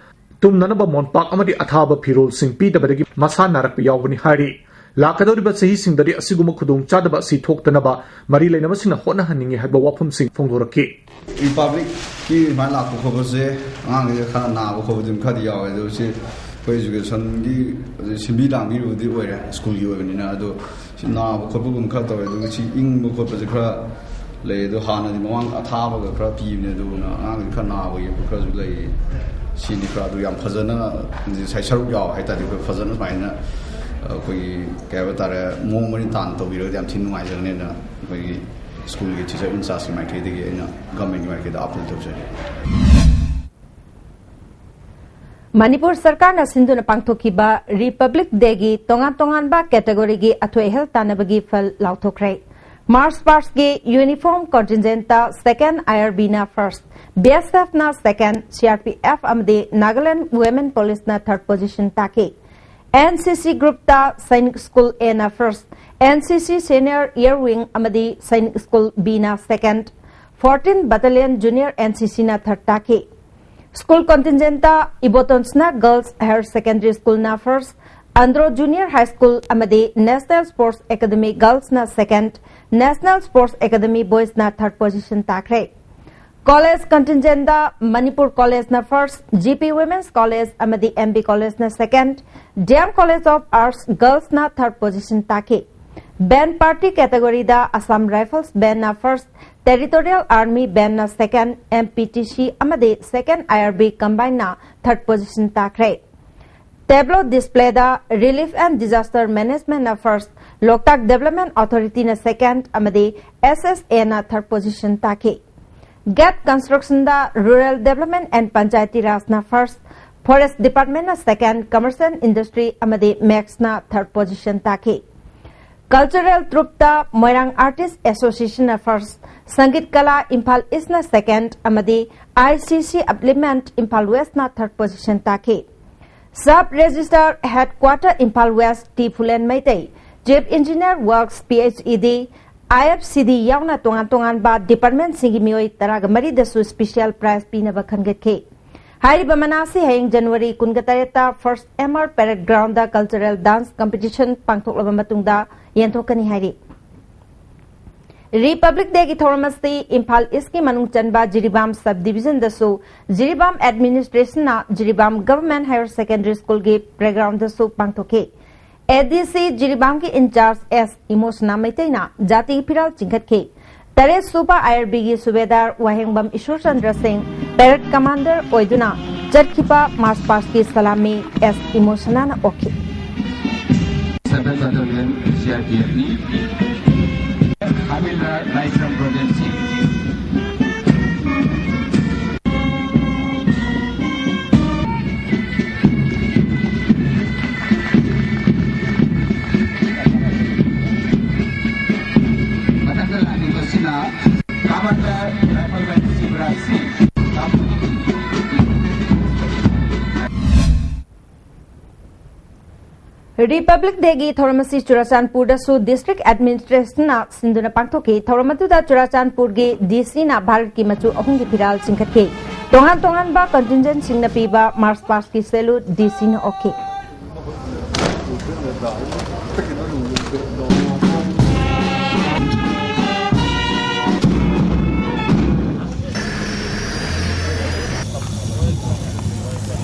ꯇꯨꯝꯅꯅꯕ ꯃꯣꯟꯄꯥꯛ ꯑꯃꯗꯤ ꯑꯊꯥꯕ ꯐꯤꯔꯣꯜꯁꯤꯡ ꯄꯤꯗꯕꯗꯒꯤ ꯃꯁꯥ ꯅꯥꯔꯛꯄ ꯌꯥꯎꯕꯅꯤ ꯍꯥꯏꯔꯤ꯫ ꯂꯥꯛꯀꯗꯧꯔꯤꯕ ꯆꯍꯤꯁꯤꯡꯗꯗꯤ ꯑꯁꯤꯒꯨꯝꯕ ꯈꯨꯗꯣꯡꯆꯥꯗꯕ ꯑꯁꯤ ꯊꯣꯛꯇꯅꯕ ꯃꯔꯤ ꯂꯩꯅꯕꯁꯤꯡꯅ ꯍꯣꯠꯅꯍꯟꯅꯤꯡꯏ ꯍꯥꯏꯕ ꯋꯥꯐꯝꯁꯤꯡ ꯐꯣꯡꯗꯣꯔꯛꯈꯤ꯫ ꯔꯤꯄꯕ꯭ꯂꯤꯛꯀꯤ ꯁꯨꯃꯥꯏꯅ ꯂꯥꯛꯄ ꯈꯣꯠꯄꯁꯦ ꯑꯉꯥꯡꯈꯩꯁꯦ ꯈꯔ ꯅꯥꯕ ꯈꯣꯠꯄ ꯑꯗꯨꯝ ꯈꯔꯗꯤ ꯌꯥꯎꯋꯦ꯫ ꯑꯗꯣ ꯁꯤ ꯑꯩꯈꯣꯏ ꯏꯖꯨꯀꯦꯁꯟꯒꯤ ꯁꯤꯟꯕꯤ ꯂꯥꯡꯕꯤꯕꯨꯗꯤ ꯑꯣꯏꯔꯦ, ꯁ꯭ꯀꯨꯜꯒꯤ ꯑꯣꯏꯕꯅꯤꯅ꯫ ꯑꯗꯣ ꯁꯤ ꯅꯥꯕ ꯈꯣꯠꯄꯒꯨꯝꯕ ꯈꯔ ꯇꯧꯋꯦ꯫ ꯑꯗꯨꯒ ꯁꯤ ꯏꯪꯕ ꯈꯣꯠꯄꯁꯦ ꯈꯔ ꯂꯩ꯫ ꯑꯗꯣ ꯍꯥꯟꯅꯗꯤ ꯃꯃꯥꯡ ꯑꯊꯥꯕꯒ ꯈꯔ ꯄꯤꯕꯅꯦ, ꯑꯗꯨꯅ ꯑꯉꯥꯡꯁꯦ ꯈꯔ ꯅꯥꯕ ꯌꯦꯛꯄ ꯈꯔꯁꯨ ꯂꯩ꯫ ꯁꯤꯗꯤ ꯈꯔ ꯑꯗꯨ ꯌꯥꯝ ꯐꯖꯅ ꯉꯁꯥꯏ ꯁꯔꯨꯛ ꯌꯥꯎ ꯍꯥꯏꯇꯥꯔꯗꯤ ꯑꯩꯈꯣꯏ ꯐꯖꯅ ꯁꯨꯃꯥꯏꯅ ꯑꯩꯈꯣꯏꯒꯤ ꯀꯩ ꯍꯥꯏꯕ ꯇꯥꯔꯦ, ꯃꯑꯣꯡ ꯃꯔꯤꯟ ꯇꯥꯅ ꯇꯧꯕꯤꯔꯒꯗꯤ ꯌꯥꯝ ꯊꯤꯅ ꯅꯨꯡꯉꯥꯏꯖꯒꯅꯤꯅ ꯑꯩꯈꯣꯏꯒꯤ ꯁ꯭ꯀꯨꯜꯒꯤ ꯇꯤꯆꯔ ꯏꯟꯆꯥꯔꯖꯀꯤ ꯃꯥꯏꯀꯩꯗꯒꯤ ꯑꯩꯅ ꯒꯚꯔꯟꯃꯦꯟꯠꯀꯤ ꯃꯥꯏꯀꯩꯗ ꯑꯥꯄꯤꯜ ꯇꯧꯖꯔꯤ꯫ ꯃꯅꯤꯄꯨꯔ ꯁꯔꯀꯥꯔꯅ ꯁꯤꯟꯗꯨꯅ ꯄꯥꯡꯊꯣꯛꯈꯤꯕ ꯔꯤꯄꯕ꯭ꯂꯤꯛ ꯗꯦꯒꯤ ꯇꯣꯉꯥꯟ ꯇꯣꯉꯥꯟꯕ ꯀꯦꯇꯦꯒꯣꯔꯤꯒꯤ ꯑꯊꯣꯏ ꯑꯍꯦꯜ ꯇꯥꯟꯅꯕꯒꯤ ꯐꯜ ꯂꯥꯎꯊꯣꯛꯈ꯭ꯔꯦ꯫ ꯃꯥꯔꯆ ꯄꯥꯁꯀꯤ ꯌꯨꯅꯤꯐꯣꯔꯝ ꯀꯣꯟꯇꯤꯟꯖꯦꯟꯠꯇ ꯁꯦꯀꯦꯟ, ꯑꯥꯏ ꯑꯥꯔ ꯕꯤꯅ ꯐꯥꯔꯁ, ꯕꯤ ꯑꯦꯁ ꯑꯦꯐꯅ ꯁꯦꯀꯦꯟ, ꯁꯤ ꯑꯥꯔ ꯄꯤ ꯑꯦꯐ ꯑꯃꯗꯤ ꯅꯥꯒꯥꯂꯦꯟ ꯋꯨꯃꯦꯟ ꯄꯨꯂꯤꯁꯅ ꯊꯥꯔꯠ ꯄꯣꯖꯤꯁꯟ ꯇꯥꯈꯤ꯫ ꯑꯦꯟ ꯁꯤ ꯁꯤ ꯒ꯭ꯔꯨꯞꯇ ꯁꯩꯅꯤꯛ ꯁ꯭ꯀꯨꯜ ꯑꯦꯅ first, N C C senior air wing ꯑꯃꯗꯤ ꯁꯩꯅꯤꯛ ꯁ꯭ꯀꯨꯜ ꯕꯤꯅ second, fourteen battalion junior N C ꯁꯤꯅ ꯊꯥꯔꯠ ꯇꯥꯈꯤ꯫ ꯁ꯭ꯀꯨꯜ ꯀꯣꯟꯇꯤꯟꯖꯦꯟꯠꯇ ꯏꯕꯣꯇꯣꯟꯁꯅ ꯒꯔꯜꯁ ꯍꯥꯌꯔ ꯁꯦꯀꯦꯟꯗꯔꯤ ꯁ꯭ꯀꯨꯜꯅ first, Andro junior high school ꯑꯃꯗꯤ ꯅꯦꯁꯅꯦꯜ ꯁ꯭ꯄꯣꯔꯠꯁ ꯑꯦꯀꯥꯗꯃꯤ ꯒꯔꯜꯁꯅ ꯁꯦꯀꯦꯟ, ꯅꯦꯁꯅꯦꯜ ꯁ꯭ꯄꯣꯔꯠꯁ ꯑꯦꯀꯥꯗꯃꯤ ꯕꯣꯏꯁꯅ ꯊꯥꯔꯠ ꯄꯣꯖꯤꯁꯟ ꯇꯥꯈ꯭ꯔꯦ꯫ College contingent ꯗ ꯃꯅꯤꯄꯨꯔ ꯀꯣꯂꯦꯖꯅ first, G P Women's College ꯑꯃꯗꯤ ꯑꯦꯝ ꯕꯤ ꯀꯣꯂꯦꯖꯅ second, D M College of Arts Girls ꯅ third position ꯇꯥꯈꯤ꯫ Band party category ꯗ Assam Rifles Band ꯅ first, Territorial Army Band ꯅ second, M P T C ꯑꯃꯗꯤ second ꯑꯥꯏ R B Combined ꯅ third position ꯇꯥꯈ꯭ꯔꯦ꯫ Tableau display the Relief and Disaster Management ꯅ first, ꯂꯣꯛꯇꯥꯛ Development Authority ꯅ second ꯑꯃꯗꯤ ꯑꯦꯁ ꯑꯦꯁ ꯑꯦ ꯅ third position ꯇꯥꯈꯤ꯫ ꯒꯦꯠ construction ꯗ Rural Development and Panchayati Raj ꯅ first, Forest Department ꯅ second, Commerce and Industry ꯑꯃꯗꯤ ꯃꯦꯛꯁ ꯅ third position ꯇꯥꯈꯤ꯫ Cultural troupe ꯇ ꯃꯣꯏꯔꯥꯡ Artist Association ꯅ first, ꯁꯪꯒꯤꯠ ꯀꯂꯥ ꯏꯝꯐꯥꯜ East ꯅ second ꯑꯃꯗꯤ ꯑꯥꯏ C C Upliftment Imphal West ꯅ third position ꯇꯥꯈꯤ꯫ Sub Registrar Headquarter Imphal West T Phulen Meitei, Chief Engineer Works P H E D, I F C D ꯌꯥꯎꯅ ꯇꯣꯉꯥꯟ ꯇꯣꯉꯥꯟꯕ department ꯁꯤꯡꯒꯤ ꯃꯤꯑꯣꯏ ꯇꯔꯥꯒ ꯃꯔꯤꯗꯁꯨ special prize ꯄꯤꯅꯕ ꯈꯟꯒꯠꯈꯤ꯫ ꯍꯥꯏꯔꯤꯕ ꯃꯅꯥ ꯑꯁꯤ ꯍꯌꯦꯡ ꯖꯅꯋꯥꯔꯤ ꯀꯨꯟꯒ ꯇꯔꯦꯠꯇ First M R Parade Ground ꯗ cultural dance competition ꯄꯥꯡꯊꯣꯛꯂꯕ ꯃꯇꯨꯡꯗ ꯌꯦꯟꯊꯣꯛꯀꯅꯤ ꯍꯥꯏꯔꯤ꯫ Republic Day ꯒꯤ ꯊꯧꯔꯝ ꯑꯁꯤ ꯏꯝꯐꯥꯜ East ꯀꯤ ꯃꯅꯨꯡ ꯆꯟꯕ ꯖꯤꯔꯤꯕꯥꯝ Sub Division ꯗꯁꯨ ꯖꯤꯔꯤꯕꯥꯝ Administration ꯅ Jiribam Government Higher Secondary School ꯒꯤ playground ꯗꯁꯨ ꯄꯥꯡꯊꯣꯛꯈꯤ꯫ ꯑꯦ ꯗꯤ ꯁꯤ ꯖꯤꯔꯤꯕꯥꯝꯒꯤ in charge ꯑꯦꯁ ꯏꯃꯣꯁꯅꯥ ꯃꯩꯇꯩꯅ ꯖꯥꯇꯤꯒꯤ ꯐꯤꯔꯥꯜ ꯆꯤꯡꯈꯠꯈꯤ꯫ ꯇꯔꯦꯠ ꯁꯨꯕ ꯑꯥꯏ ꯑꯥꯔ ꯕꯤ ꯒꯤ ꯁꯨꯕꯦꯗꯥꯔ ꯋꯥꯍꯦꯡꯕꯝ ꯏꯁꯣꯔꯆꯟꯗ꯭ꯔ ꯁꯤꯡ parade commander ꯑꯣꯏꯗꯨꯅ ꯆꯠꯈꯤꯕ march past ꯀꯤ ꯁꯂꯥꯃꯤ ꯑꯦꯁ ꯏꯃꯣꯁꯅꯥꯅ ꯑꯣꯛꯈꯤ꯫ Seven Battalion C R P F ꯅꯤ꯫ Havildar Laisram Brojen Singh꯫ ꯃꯊꯪꯗ ꯂꯥꯛꯂꯤꯕꯁꯤꯅ Commander Rifleman Shivraj Singh꯫ Republic Day ꯒꯤ ꯊꯧꯔꯝ ꯑꯁꯤ ꯆꯨꯔꯥꯆꯥꯟꯄꯨꯔꯗꯁꯨ district administration ꯅ ꯁꯤꯟꯗꯨꯅ ꯄꯥꯡꯊꯣꯛꯈꯤ꯫ ꯊꯧꯔꯝ ꯑꯗꯨꯗ ꯆꯨꯔꯥꯆꯥꯟꯄꯨꯔꯒꯤ ꯗꯤ ꯁꯤ ꯅ ꯚꯥꯔꯠꯀꯤ ꯃꯆꯨ ꯑꯍꯨꯝꯒꯤ ꯐꯤꯔꯥꯜ ꯆꯤꯡꯈꯠꯈꯤ꯫ ꯇꯣꯉꯥꯟ ꯇꯣꯉꯥꯟꯕ contingent ꯁꯤꯡꯅ ꯄꯤꯕ march past ꯀꯤ salute ꯗꯤ ꯁꯤ ꯅ ꯑꯣꯛꯈꯤ꯫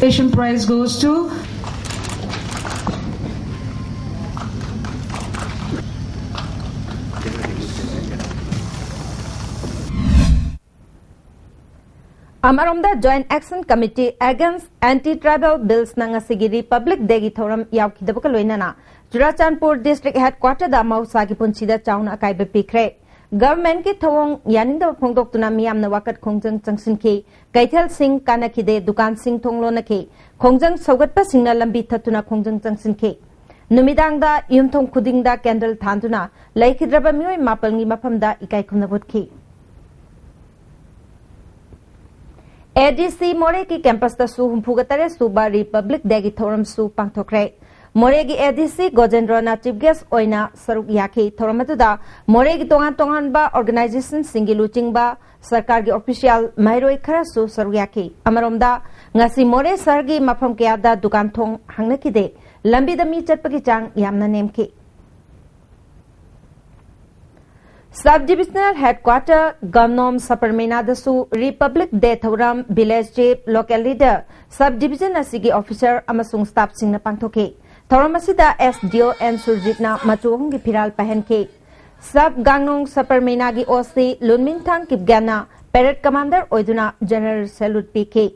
Prize goes to ꯑꯃꯔꯣꯝꯗ, Joint Action Committee Against Anti-Tribal Billsꯅ ꯉꯁꯤꯒꯤ Republic Dayꯒꯤ ꯊꯧꯔꯝ ꯌꯥꯎꯈꯤꯗꯕꯒ ꯂꯣꯏꯅꯅ ꯆꯨꯔꯥꯆꯥꯟꯄꯨꯔ District Headquarterꯗ ꯃꯍꯧꯁꯥꯒꯤ ꯄꯨꯟꯁꯤꯗ ꯆꯥꯎꯅ ꯑꯀꯥꯏꯕ ꯄꯤꯈ꯭ꯔꯦ꯫ Governmentꯀꯤ ꯊꯧꯑꯣꯡ ꯌꯥꯅꯤꯡꯗꯕ ꯐꯣꯡꯗꯣꯛꯇꯨꯅ ꯃꯤꯌꯥꯝꯅ ꯋꯥꯀꯠ ꯈꯣꯡꯖꯪ ꯆꯪꯁꯤꯟꯈꯤ꯫ ꯀꯩꯊꯦꯜꯁꯤꯡ ꯀꯥꯅꯈꯤꯗꯦ, ꯗꯨꯀꯥꯟꯁꯤꯡ ꯊꯣꯡ ꯂꯣꯟꯅꯈꯤ꯫ ꯈꯣꯡꯖꯪ ꯁꯧꯒꯠꯄꯁꯤꯡꯅ ꯂꯝꯕꯤ ꯊꯠꯇꯨꯅ ꯈꯣꯡꯖꯪ ꯆꯪꯁꯤꯟꯈꯤ꯫ ꯅꯨꯃꯤꯗꯥꯡꯗ ꯌꯨꯝꯊꯣꯡ ꯈꯨꯗꯤꯡꯗ candle ꯊꯥꯟꯗꯨꯅ ꯂꯩꯈꯤꯗ꯭ꯔꯕ ꯃꯤꯑꯣꯏ ꯃꯥꯄꯜꯒꯤ ꯃꯐꯝꯗ ꯏꯀꯥꯏ ꯈꯨꯝꯅꯕ ꯎꯠꯈꯤ꯫ ADC ꯃꯣꯔꯦꯒꯤ campusꯇꯁꯨ ꯍꯨꯝꯐꯨꯒ ꯇꯔꯦꯠ ꯁꯨꯕ Republic Dayꯒꯤ ꯊꯧꯔꯝꯁꯨ ꯄꯥꯡꯊꯣꯛꯈ꯭ꯔꯦ꯫ ꯃꯣꯔꯦꯒꯤ ADC ꯒꯣꯖꯦꯟꯗ꯭ꯔꯣꯅ chief guest ꯑꯣꯏꯅ ꯁꯔꯨꯛ ꯌꯥꯈꯤ꯫ ꯊꯧꯔꯝ ꯑꯗꯨꯗ ꯃꯣꯔꯦꯒꯤ ꯇꯣꯉꯥꯟ ꯇꯣꯉꯥꯟꯕ organizationꯁꯤꯡꯒꯤ ꯂꯨꯆꯤꯡꯕ, ꯁꯔꯀꯥꯔꯒꯤ official, ꯃꯍꯩꯔꯣꯏ ꯈꯔꯁꯨ ꯁꯔꯨꯛ ꯌꯥꯈꯤ꯫ ꯑꯃꯔꯣꯝꯗ, ꯉꯁꯤ ꯃꯣꯔꯦ ꯁꯍꯔꯒꯤ ꯃꯐꯝ ꯀꯌꯥꯗ ꯗꯨꯀꯥꯟ ꯊꯣꯡ ꯍꯥꯡꯅꯈꯤꯗꯦ꯫ ꯂꯝꯕꯤꯗ ꯃꯤ ꯆꯠꯄꯒꯤ ꯆꯥꯡ ꯌꯥꯝꯅ ꯅꯦꯝꯈꯤ꯫ Sub Divisional Headquarter ꯒꯝꯅꯣꯝ ꯁꯄꯔꯃꯦꯅꯥꯗꯁꯨ Republic Day ꯊꯧꯔꯝ Village Chief, Local Leader, Sub Division ꯑꯁꯤꯒꯤ officer ꯑꯃꯁꯨꯡ staffꯁꯤꯡꯅ ꯄꯥꯡꯊꯣꯛꯈꯤ꯫ ꯊꯧꯔꯝ ꯑꯁꯤꯗ SDO N ꯁꯨꯔꯖꯤꯠꯅ ꯃꯆꯨ ꯑꯍꯨꯝꯒꯤ ꯐꯤꯔꯥꯜ ꯄꯥꯏꯍꯟꯈꯤ꯫ Sub ꯒꯥꯡꯅꯣꯡ ꯁꯄꯔꯃꯦꯅꯥꯒꯤ OC ꯂꯨꯟꯃꯤꯟꯊꯥꯡ ꯀꯤꯞꯒ꯭ꯌꯥꯟꯅ parade commander ꯑꯣꯏꯗꯨꯅ general salute ꯄꯤꯈꯤ꯫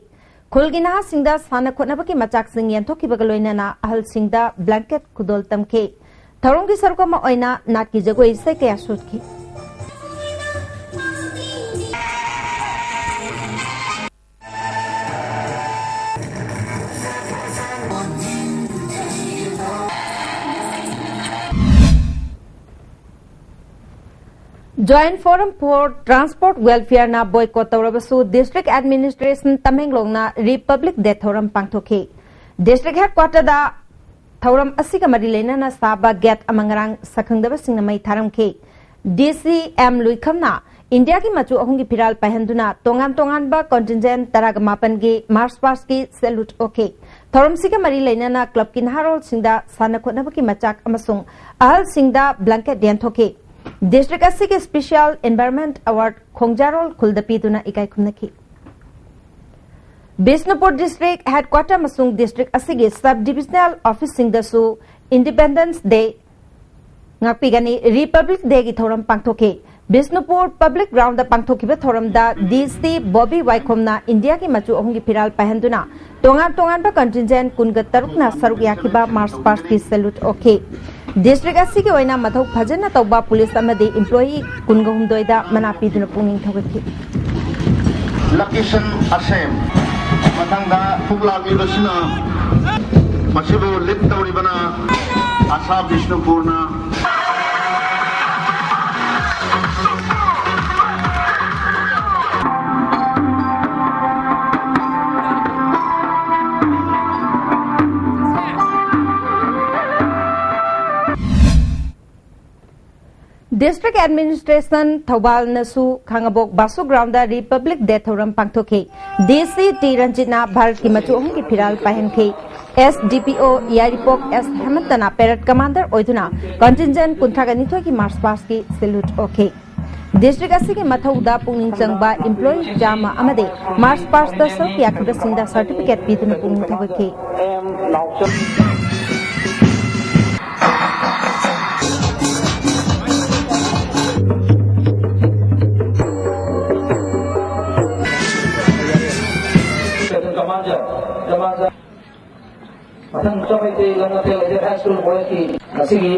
ꯈꯨꯜꯒꯤ ꯅꯍꯥꯁꯤꯡꯗ ꯁꯥꯟꯅ ꯈꯣꯠꯅꯕꯒꯤ ꯃꯆꯥꯛꯁꯤꯡ ꯌꯦꯟꯊꯣꯛꯈꯤꯕꯒ ꯂꯣꯏꯅꯅ ꯑꯍꯜꯁꯤꯡꯗ blanket ꯈꯨꯗꯣꯜ ꯇꯝꯈꯤ꯫ ꯊꯧꯔꯝꯒꯤ ꯁꯔꯨꯛ ꯑꯃ ꯑꯣꯏꯅ ꯅꯥꯠꯀꯤ ꯖꯒꯣꯏ ꯏꯁꯩ ꯀꯌꯥ ꯁꯨꯠꯈꯤ꯫ Joint Forum for Transport Welfareꯅ boycott ꯇꯧꯔꯕꯁꯨ District Administration ꯇꯃꯦꯡꯂꯣꯡꯅ Republic Day ꯊꯧꯔꯝ ꯄꯥꯡꯊꯣꯛꯈꯤ꯫ District Headquarterꯗ ꯊꯧꯔꯝ ꯑꯁꯤꯒ ꯃꯔꯤ ꯂꯩꯅꯅ ꯁꯥꯕ gate ꯑꯃ ꯉꯔꯥꯡ ꯁꯛꯈꯪꯗꯕꯁꯤꯡꯅ ꯃꯩ ꯊꯥꯔꯝꯈꯤ꯫ DC M ꯂꯨꯏꯈꯝꯅ ꯏꯟꯗꯤꯌꯥꯒꯤ ꯃꯆꯨ ꯑꯍꯨꯝꯒꯤ ꯐꯤꯔꯥꯜ ꯄꯥꯏꯍꯟꯗꯨꯅ ꯇꯣꯉꯥꯟ ꯇꯣꯉꯥꯟꯕ contingent ꯇꯔꯥꯒ ꯃꯥꯄꯟꯒꯤ march pastꯀꯤ salute ꯑꯣꯛꯈꯤ꯫ ꯊꯧꯔꯝꯁꯤꯒ ꯃꯔꯤ ꯂꯩꯅꯅ clubꯀꯤ ꯅꯍꯥꯔꯣꯜꯁꯤꯡꯗ ꯁꯥꯟꯅ ꯈꯣꯠꯅꯕꯒꯤ ꯃꯆꯥꯛ ꯑꯃꯁꯨꯡ ꯑꯍꯜꯁꯤꯡꯗ blanket ꯌꯦꯟꯊꯣꯛꯈꯤ꯫ District ꯑꯁꯤꯒꯤ Special Environment Award ꯈꯣꯡꯖꯥꯔꯣꯜ ꯈꯨꯜꯗ ꯄꯤꯗꯨꯅ ꯏꯀꯥꯏ ꯈꯨꯝꯅꯈꯤ꯫ ꯕꯤꯁꯅꯨꯄꯨꯔ ꯗꯤꯁꯇ꯭ꯔꯤꯛ ꯍꯦꯗꯀ꯭ꯋꯥꯇꯔ ꯑꯃꯁꯨꯡ ꯗꯤꯁꯇ꯭ꯔꯤꯛ ꯑꯁꯤꯒꯤ ꯁꯕ ꯗꯤꯕꯤꯖꯅꯦꯜ ꯑꯣꯐꯤꯁꯁꯤꯡꯗꯁꯨ ꯏꯟꯗꯤꯄꯦꯟꯗꯦꯟꯁ ꯗꯦ ꯉꯥꯛꯄꯤꯒꯅꯤ, ꯔꯤꯄꯕ꯭ꯂꯤꯛ ꯗꯦꯒꯤ ꯊꯧꯔꯝ ꯄꯥꯡꯊꯣꯛꯈꯤ꯫ ꯕꯤꯁꯅꯨꯄꯨꯔ ꯄꯕ꯭ꯂꯤꯛ ꯒ꯭ꯔꯥꯎꯟꯗ ꯄꯥꯡꯊꯣꯛꯈꯤꯕ ꯊꯧꯔꯝꯗ ꯗꯤ ꯁꯤ ꯕꯣꯕꯤ ꯋꯥꯏꯈꯣꯝꯅ ꯏꯟꯗꯤꯌꯥꯒꯤ ꯃꯆꯨ ꯑꯍꯨꯝꯒꯤ ꯐꯤꯔꯥꯜ ꯄꯥꯏꯍꯟꯗꯨꯅ ꯇꯣꯉꯥꯟ ꯇꯣꯉꯥꯟꯕ ꯀꯟꯇꯤꯟꯖꯦꯟ ꯀꯨꯟꯒ ꯇꯔꯨꯛꯅ ꯁꯔꯨꯛ ꯌꯥꯈꯤꯕ ꯃꯥꯔꯆ ꯄꯥꯁꯀꯤ ꯁꯦꯂꯨꯠ ꯑꯣꯛꯈꯤ꯫ ꯗꯤꯁꯇ꯭ꯔꯤꯛ ꯑꯁꯤꯒꯤ ꯑꯣꯏꯅ ꯃꯊꯧ ꯐꯖꯅ ꯇꯧꯕ ꯄꯨꯂꯤꯁ ꯑꯃꯗꯤ ꯏꯝꯄ꯭ꯂꯣꯌꯤ ꯀꯨꯟꯒ ꯍꯨꯝꯗꯣꯏꯗ ꯃꯅꯥ ꯄꯤꯗꯨꯅ ꯄꯨꯛꯅꯤꯡ ꯊꯧꯒꯠꯈꯤ꯫ ꯂꯀꯤꯁꯟ ꯑꯁꯦꯝ ꯃꯊꯪꯗ ꯈꯨꯛ ꯂꯥꯛꯂꯤꯕꯁꯤꯅ ꯃꯁꯤꯕꯨ ꯂꯤꯗ ꯇꯧꯔꯤꯕꯅ ꯑꯁꯥ ꯕꯤꯁꯅꯨꯄꯨꯔꯅ꯫ ꯗꯤꯁꯇ꯭ꯔꯤꯛ ꯑꯦꯗꯃꯤꯅꯤꯁꯇ꯭ꯔꯦꯁꯟ ꯊꯧꯕꯥꯜꯅꯁꯨ ꯈꯥꯉꯕꯣꯛ ꯕꯥꯁꯨ ꯒ꯭ꯔꯥꯎꯟꯗ ꯔꯤꯄꯕ꯭ꯂꯤꯛ ꯗꯦ ꯊꯧꯔꯝ ꯄꯥꯡꯊꯣꯛꯈꯤ꯫ ꯗꯤ ꯁꯤ ꯇꯤ ꯔꯟꯖꯤꯠꯅ ꯚꯥꯔꯠꯀꯤ ꯃꯆꯨ ꯑꯍꯨꯝꯒꯤ ꯐꯤꯔꯥꯜ ꯄꯥꯏꯍꯟꯈꯤ꯫ ꯑꯦꯁ ꯗꯤ ꯄꯤ ꯑꯣ ꯌꯥꯏꯔꯤꯄꯣꯛ ꯑꯦꯁ ꯍꯦꯃꯟꯇꯅ ꯄꯦꯔꯦꯗ ꯀꯃꯥꯟꯗꯔ ꯑꯣꯏꯗꯨꯅ ꯀꯟꯇꯤꯟꯖꯦꯟ ꯀꯨꯟꯊ꯭ꯔꯥꯒ ꯅꯤꯊꯣꯏꯒꯤ ꯃꯥꯔꯆ ꯄꯥꯁꯀꯤ ꯁꯦꯂꯨꯠ ꯑꯣꯛꯈꯤ꯫ ꯗꯤꯁꯇ꯭ꯔꯤꯛ ꯑꯁꯤꯒꯤ ꯃꯊꯧꯗ ꯄꯨꯛꯅꯤꯡ ꯆꯪꯕ ꯏꯝꯄ꯭ꯂꯣꯌꯤ ꯆꯥꯝꯃ ꯑꯃꯗꯤ ꯃꯥꯔꯆ ꯄꯥꯁꯇ ꯁꯔꯨꯛ ꯌꯥꯈꯤꯕꯁꯤꯡꯗ ꯁꯥꯔꯇꯤꯐꯤꯀꯦꯠ ꯄꯤꯗꯨꯅ ꯄꯨꯛꯅꯤꯡ ꯊꯧꯒꯠꯈꯤ꯫ ꯃꯊꯪ ꯆꯃꯩꯇꯩ ꯂꯝꯉꯥꯊꯦꯜ ꯂꯩꯖꯦꯠ ꯍꯥꯏ ꯁ꯭ꯀꯨꯜ ꯀꯣꯂꯦꯖꯀꯤ ꯉꯁꯤꯒꯤ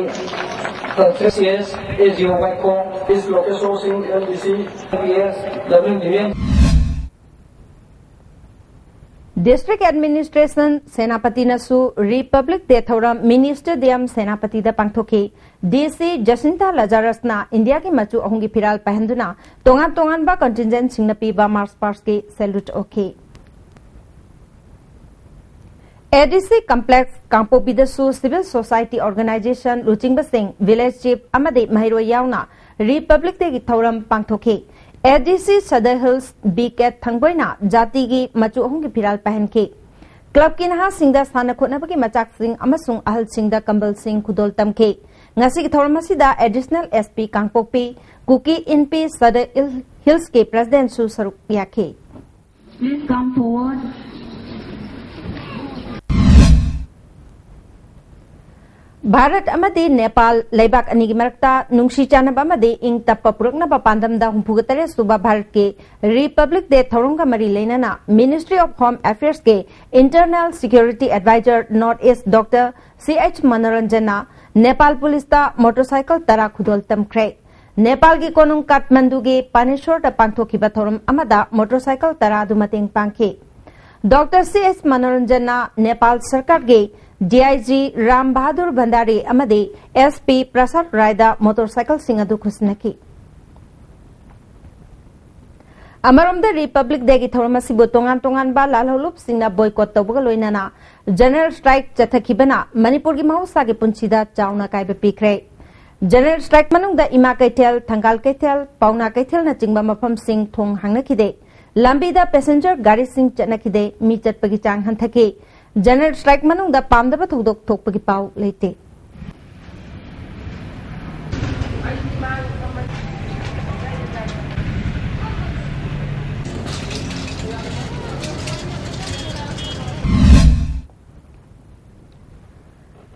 C S A G O ꯋꯥꯏꯈꯣꯡ, ꯏꯁ ꯂꯣꯀꯦꯁꯣꯔ ꯁꯤꯡ, L D C, P S, W D N. District administration ꯁꯦꯅꯥꯄꯇꯤꯅꯁꯨ ꯔꯤꯄꯕ꯭ꯂꯤꯛ ꯗꯦ ꯊꯧꯔꯝ ꯃꯤꯅꯤ ꯁ꯭ꯇꯦꯗꯤꯌꯝ ꯁꯦꯅꯥꯄꯇꯤꯗ ꯄꯥꯡꯊꯣꯛꯈꯤ꯫ ꯗꯤ ꯁꯤ ꯖꯁꯤꯟꯇꯥ ꯂꯖꯥꯔꯁꯅ ꯏꯟꯗꯤꯌꯥꯒꯤ ꯃꯆꯨ ꯑꯍꯨꯝꯒꯤ ꯐꯤꯔꯥꯜ ꯄꯥꯏꯍꯟꯗꯨꯅ ꯇꯣꯉꯥꯟ ꯇꯣꯉꯥꯟꯕ ꯀꯟꯇꯤꯟꯖꯦꯟꯁꯤꯡꯅ ꯄꯤꯕ March ꯄꯥꯁꯀꯤ ꯁꯦꯂꯨꯠ ꯑꯣꯛꯈꯤ꯫ A D C complex ꯀꯥꯡꯄꯣꯛꯄꯤꯗꯁꯨ ꯁꯤꯚꯤꯜ ꯁꯣꯁꯥꯏꯇꯤ ꯑꯣꯔꯒꯅꯥꯏꯖꯦꯁꯟ ꯂꯨꯆꯤꯡꯕꯁꯤꯡ, ꯚꯤꯂꯦꯖ ꯆꯤꯐ ꯑꯃꯗꯤ ꯃꯍꯩꯔꯣꯏ ꯌꯥꯎꯅ ꯔꯤꯄꯕ꯭ꯂꯤꯛ ꯗꯦꯒꯤ ꯊꯧꯔꯝ ꯄꯥꯡꯊꯣꯛꯈꯤ꯫ ꯑꯦ ꯗꯤ ꯁꯤ ꯁꯗꯔ ꯍꯤꯜꯁ ꯕꯤ ꯀꯦꯠ ꯊꯪꯕꯣꯏꯅ ꯖꯥꯇꯤꯒꯤ ꯃꯆꯨ ꯑꯍꯨꯝꯒꯤ ꯐꯤꯔꯥꯜ ꯄꯥꯏꯍꯟꯈꯤ꯫ ꯀ꯭ꯂꯕꯀꯤ ꯅꯍꯥꯁꯤꯡꯗ ꯁꯥꯟꯅ ꯈꯣꯠꯅꯕꯒꯤ ꯃꯆꯥꯛꯁꯤꯡ ꯑꯃꯁꯨꯡ ꯑꯍꯜꯁꯤꯡꯗ ꯀꯝꯕꯜꯁꯤꯡ ꯈꯨꯗꯣꯜ ꯇꯝꯈꯤ꯫ ꯉꯁꯤꯒꯤ ꯊꯧꯔꯝ ꯑꯁꯤꯗ ꯑꯦꯗꯤꯁꯅꯦꯜ ꯑꯦꯁ ꯄꯤ ꯀꯥꯡꯄꯣꯛꯄꯤ, ꯀꯨꯀꯤ ꯏꯟꯄꯤ ꯁꯗꯔ ꯏꯜ-, ꯍꯤꯜꯁꯀꯤ ꯄ꯭ꯔꯦꯁꯤꯗꯦꯟꯠꯁꯨ ꯁꯔꯨꯛ ꯌꯥꯈꯤ꯫ Please come forward. ꯚꯥꯔꯠ ꯑꯃꯗꯤ ꯅꯦꯄꯥꯜ ꯂꯩꯕꯥꯛ ꯑꯅꯤꯒꯤ ꯃꯔꯛꯇ ꯅꯨꯡꯁꯤ ꯆꯥꯟꯅꯕ ꯑꯃꯗꯤ ꯏꯪ ꯇꯞꯄ ꯄꯨꯔꯛꯅꯕ ꯄꯥꯟꯗꯝꯗ ꯍꯨꯝꯐꯨꯒ ꯇꯔꯦꯠ ꯁꯨꯕ ꯚꯥꯔꯠꯀꯤ ꯔꯤꯄꯕ꯭ꯂꯤꯛ ꯗꯦ ꯊꯧꯔꯝꯒ ꯃꯔꯤ ꯂꯩꯅꯅ Ministry of Home Affairs ꯀꯤ Internal Security Advisor North East Doctor C H ꯃꯅꯣꯔꯟꯖꯟꯅ Nepal ꯄꯨꯂꯤꯁꯇ ꯃꯣꯇꯣꯔꯁꯥꯏꯀꯜ ꯇꯔꯥ ꯈꯨꯗꯣꯜ ꯇꯝꯈ꯭ꯔꯦ꯫ ꯅꯦꯄꯥꯜꯒꯤ ꯀꯣꯅꯨꯡ ꯀꯥꯊꯃꯟꯗꯨꯒꯤ ꯄꯥꯅꯦꯁꯣꯔꯗ ꯄꯥꯡꯊꯣꯛꯈꯤꯕ ꯊꯧꯔꯝ ꯑꯃꯗ ꯃꯣꯇꯣꯔꯁꯥꯏꯀꯜ ꯇꯔꯥ ꯑꯗꯨ ꯃꯇꯦꯡ ꯄꯥꯡꯈꯤ꯫ ꯗꯣꯛꯇꯔ ꯁꯤ ꯑꯦꯁ ꯃꯅꯣꯔꯟꯖꯟꯅ ꯅꯦꯄꯥꯜ ꯁꯔꯀꯥꯔꯒꯤ D I G Ram Bahadur Bhandari ꯑꯃꯗꯤ ꯑꯦꯁ ꯄꯤ ꯄ꯭ꯔꯁꯥꯗ ꯔꯥꯏꯗ ꯃꯣꯇꯣꯔꯁꯥꯏꯀꯜꯁꯤꯡ ꯑꯗꯨ ꯈꯨꯠꯁꯤꯟꯅꯈꯤ꯫ ꯑꯃꯔꯣꯝꯗ, ꯔꯤꯄꯕ꯭ꯂꯤꯛ ꯗꯦꯒꯤ ꯊꯧꯔꯝ ꯑꯁꯤꯕꯨ ꯇꯣꯉꯥꯟ ꯇꯣꯉꯥꯟꯕ ꯂꯥꯜꯍꯧꯂꯨꯞꯁꯤꯡꯅ ꯕꯣꯏꯀꯣꯠ ꯇꯧꯕꯒ ꯂꯣꯏꯅꯅ ꯖꯦꯅꯔꯦꯜ ꯁ꯭ꯇ꯭ꯔꯥꯏꯛ ꯆꯠꯊꯈꯤꯕꯅ ꯃꯅꯤꯄꯨꯔꯒꯤ ꯃꯍꯧꯁꯥꯒꯤ ꯄꯨꯟꯁꯤꯗ ꯆꯥꯎꯅ ꯑꯀꯥꯏꯕ ꯄꯤꯈ꯭ꯔꯦ꯫ ꯖꯦꯅꯔꯦꯜ ꯁ꯭ꯇ꯭ꯔꯥꯏꯛ ꯃꯅꯨꯡꯗ ꯏꯃꯥ ꯀꯩꯊꯦꯜ, ꯊꯪꯒꯥꯜ ꯀꯩꯊꯦꯜ, ꯄꯥꯎꯅꯥ ꯀꯩꯊꯦꯜꯅꯆꯤꯡꯕ ꯃꯐꯝꯁꯤꯡ ꯊꯣꯡ ꯍꯥꯡꯅꯈꯤꯗꯦ꯫ ꯂꯝꯕꯤꯗ ꯄꯦꯁꯦꯟꯖꯔ ꯒꯥꯔꯤꯁꯤꯡ ꯆꯠꯅꯈꯤꯗꯦ꯫ ꯃꯤ ꯆꯠꯄꯒꯤ ꯆꯥꯡ ꯍꯟꯊꯈꯤ꯫ ꯖꯦꯅꯔꯦꯜ ꯁ꯭ꯇ꯭ꯔꯥꯏꯛ ꯃꯅꯨꯡꯗ ꯄꯥꯝꯗꯕ ꯊꯧꯗꯣꯛ ꯊꯣꯛꯄꯒꯤ ꯄꯥꯎ ꯂꯩꯇꯦ꯫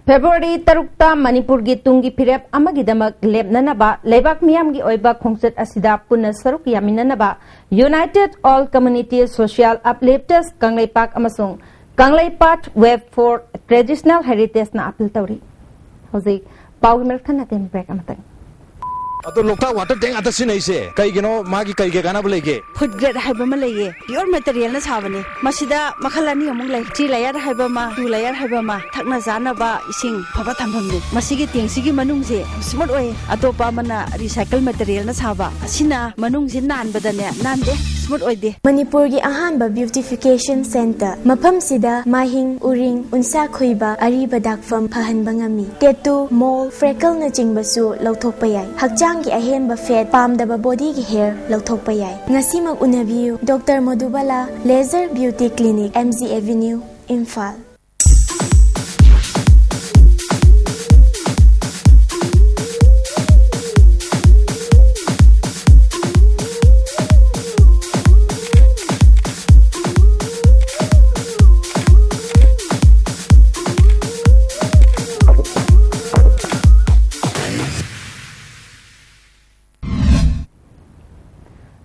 ꯐꯦꯕ꯭ꯔꯨꯋꯥꯔꯤ ꯇꯔꯨꯛꯇ ꯃꯅꯤꯄꯨꯔꯒꯤ ꯇꯨꯡꯒꯤ ꯐꯤꯔꯦꯞ ꯑꯃꯒꯤꯗꯃꯛ ꯂꯦꯞꯅꯅꯕ ꯂꯩꯕꯥꯛ ꯃꯤꯌꯥꯝꯒꯤ ꯑꯣꯏꯕ ꯈꯣꯡꯆꯠ ꯑꯁꯤꯗ ꯄꯨꯟꯅ ꯁꯔꯨꯛ ꯌꯥꯃꯤꯟꯅꯅꯕ United All Community Social Uplifters Kangleipak ꯑꯃꯁꯨꯡ ꯀꯪꯂꯩꯄꯥꯛ Wave for Traditional Heritageꯅ ꯑꯥꯄꯤꯜ ꯇꯧꯔꯤ꯫ ꯍꯧꯖꯤꯛ ꯄꯥꯎꯒꯤ ꯃꯔꯛ ꯊꯠꯅ ꯇꯦꯟ ꯕ꯭ꯔꯦꯛ ꯑꯃꯇꯪ꯫ ꯑꯗꯣ ꯂꯣꯛꯇꯥꯛ ꯋꯥꯇꯔ ꯇꯦꯡ ꯉꯥꯛꯇ ꯁꯤꯖꯤꯟꯅꯩꯁꯦ ꯀꯩꯒꯤꯅꯣ? ꯃꯥꯒꯤ ꯀꯩ ꯀꯩ ꯀꯥꯟꯅꯕ ꯂꯩꯒꯦ? ꯐꯨꯗ ꯒ꯭ꯔꯦꯗ ꯍꯥꯏꯕ ꯑꯃ ꯂꯩꯌꯦ, ꯄꯤꯌꯣꯔ ꯃꯦꯇꯔꯤꯌꯦꯜꯅ ꯁꯥꯕꯅꯦ꯫ ꯃꯁꯤꯗ ꯃꯈꯜ ꯑꯅꯤ ꯑꯃꯨꯛ ꯂꯩ, ꯊ꯭ꯔꯤ ꯂꯦꯌꯔ ꯍꯥꯏꯕ ꯑꯃ, ꯇꯨ ꯂꯦꯌꯔ ꯍꯥꯏꯕ ꯑꯃ꯫ ꯊꯛꯅ ꯆꯥꯅꯕ ꯏꯁꯤꯡ ꯐꯕ ꯊꯝꯐꯝꯅꯦ꯫ ꯃꯁꯤꯒꯤ ꯇꯦꯡꯁꯤꯒꯤ ꯃꯅꯨꯡꯁꯦ ꯌꯥꯝ ꯁ꯭ꯃꯨꯠ ꯑꯣꯏ꯫ ꯑꯇꯣꯞꯄ ꯑꯃꯅ ꯔꯤꯁꯥꯏꯀꯜ ꯃꯦꯇꯔꯤꯌꯦꯜꯅ ꯁꯥꯕ, ꯑꯁꯤꯅ ꯃꯅꯨꯡꯁꯦ ꯅꯥꯟꯕꯗꯅꯦ ꯅꯥꯟꯗꯦ, ꯁ꯭ꯃꯨꯠ ꯑꯣꯏꯗꯦ꯫ ꯃꯅꯤꯄꯨꯔꯒꯤ ꯑꯍꯥꯟꯕ ꯕ꯭ꯌꯨꯇꯤꯐꯤꯀꯦꯁꯟ ꯁꯦꯟꯇꯔ꯫ ꯃꯐꯝꯁꯤꯗ ꯃꯥꯍꯤꯡ, ꯎꯔꯤꯡ, ꯎꯟꯁꯥ ꯈꯣꯏꯕ, ꯑꯔꯤꯕ ꯗꯥꯛꯐꯝ ꯐꯍꯟꯕ ꯉꯝꯃꯤ꯫ ꯇꯦꯇꯨ, ꯃꯣꯜ, ꯐ꯭ꯔꯦꯀꯜꯅꯆꯤꯡꯕꯁꯨ ꯂꯧꯊꯣꯛꯄ ꯌꯥꯏ꯫ ꯍꯛꯆꯥꯡꯒꯤ ꯑꯍꯦꯟꯕ ꯐꯦꯠ, ꯄꯥꯝꯗꯕ ꯕꯣꯗꯤꯒꯤ ꯍꯦꯌꯔ ꯂꯧꯊꯣꯛꯄ ꯌꯥꯏ꯫ ꯉꯁꯤꯃꯛ ꯎꯅꯕꯤꯌꯨ, doctor Modubala, laser beauty clinic, M G avenue, Imphal.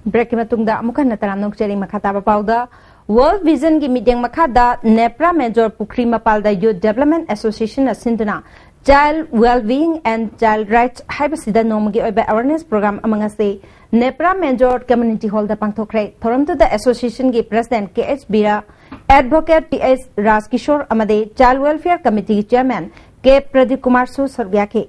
ꯕ꯭ꯔꯦꯛꯀꯤ ꯃꯇꯨꯡꯗ ꯑꯃꯨꯛ ꯍꯟꯅ ꯇꯔꯥꯝꯅ ꯑꯣꯛꯆꯔꯤ꯫ ꯃꯈꯥ ꯇꯥꯕ ꯄꯥꯎꯗ, World Vision ꯒꯤ ꯃꯤꯠꯌꯦꯡ ꯃꯈꯥꯗ ꯅꯦꯄ꯭ꯔꯥ ꯃꯦꯟꯖꯣꯔ ꯄꯨꯈ꯭ꯔꯤ ꯃꯄꯥꯜꯗ Youth Development Association ꯅ ꯁꯤꯟꯗꯨꯅ Child Wellbeing and Child Rights ꯍꯥꯏꯕꯁꯤꯗ ꯅꯣꯡꯃꯒꯤ ꯑꯣꯏꯕ awareness program ꯑꯃ ꯉꯁꯤ ꯅꯦꯄ꯭ꯔꯥ ꯃꯦꯟꯖꯣꯔ Community Hall ꯗ ꯄꯥꯡꯊꯣꯛꯈ꯭ꯔꯦ꯫ ꯊꯧꯔꯝꯗꯨꯗ association ꯒꯤ president ꯀꯦ ꯑꯩꯆ ꯕꯤꯔꯥ, advocate ꯄꯤ ꯑꯩꯆ ꯔꯥꯖꯀꯤꯁꯣꯔ ꯑꯃꯗꯤ Child Welfare Committee ꯒꯤ chairman ꯀꯦ ꯄ꯭ꯔꯗꯤꯞ ꯀꯨꯃꯥꯔꯁꯨ ꯁꯔꯨꯛ ꯌꯥꯈꯤ꯫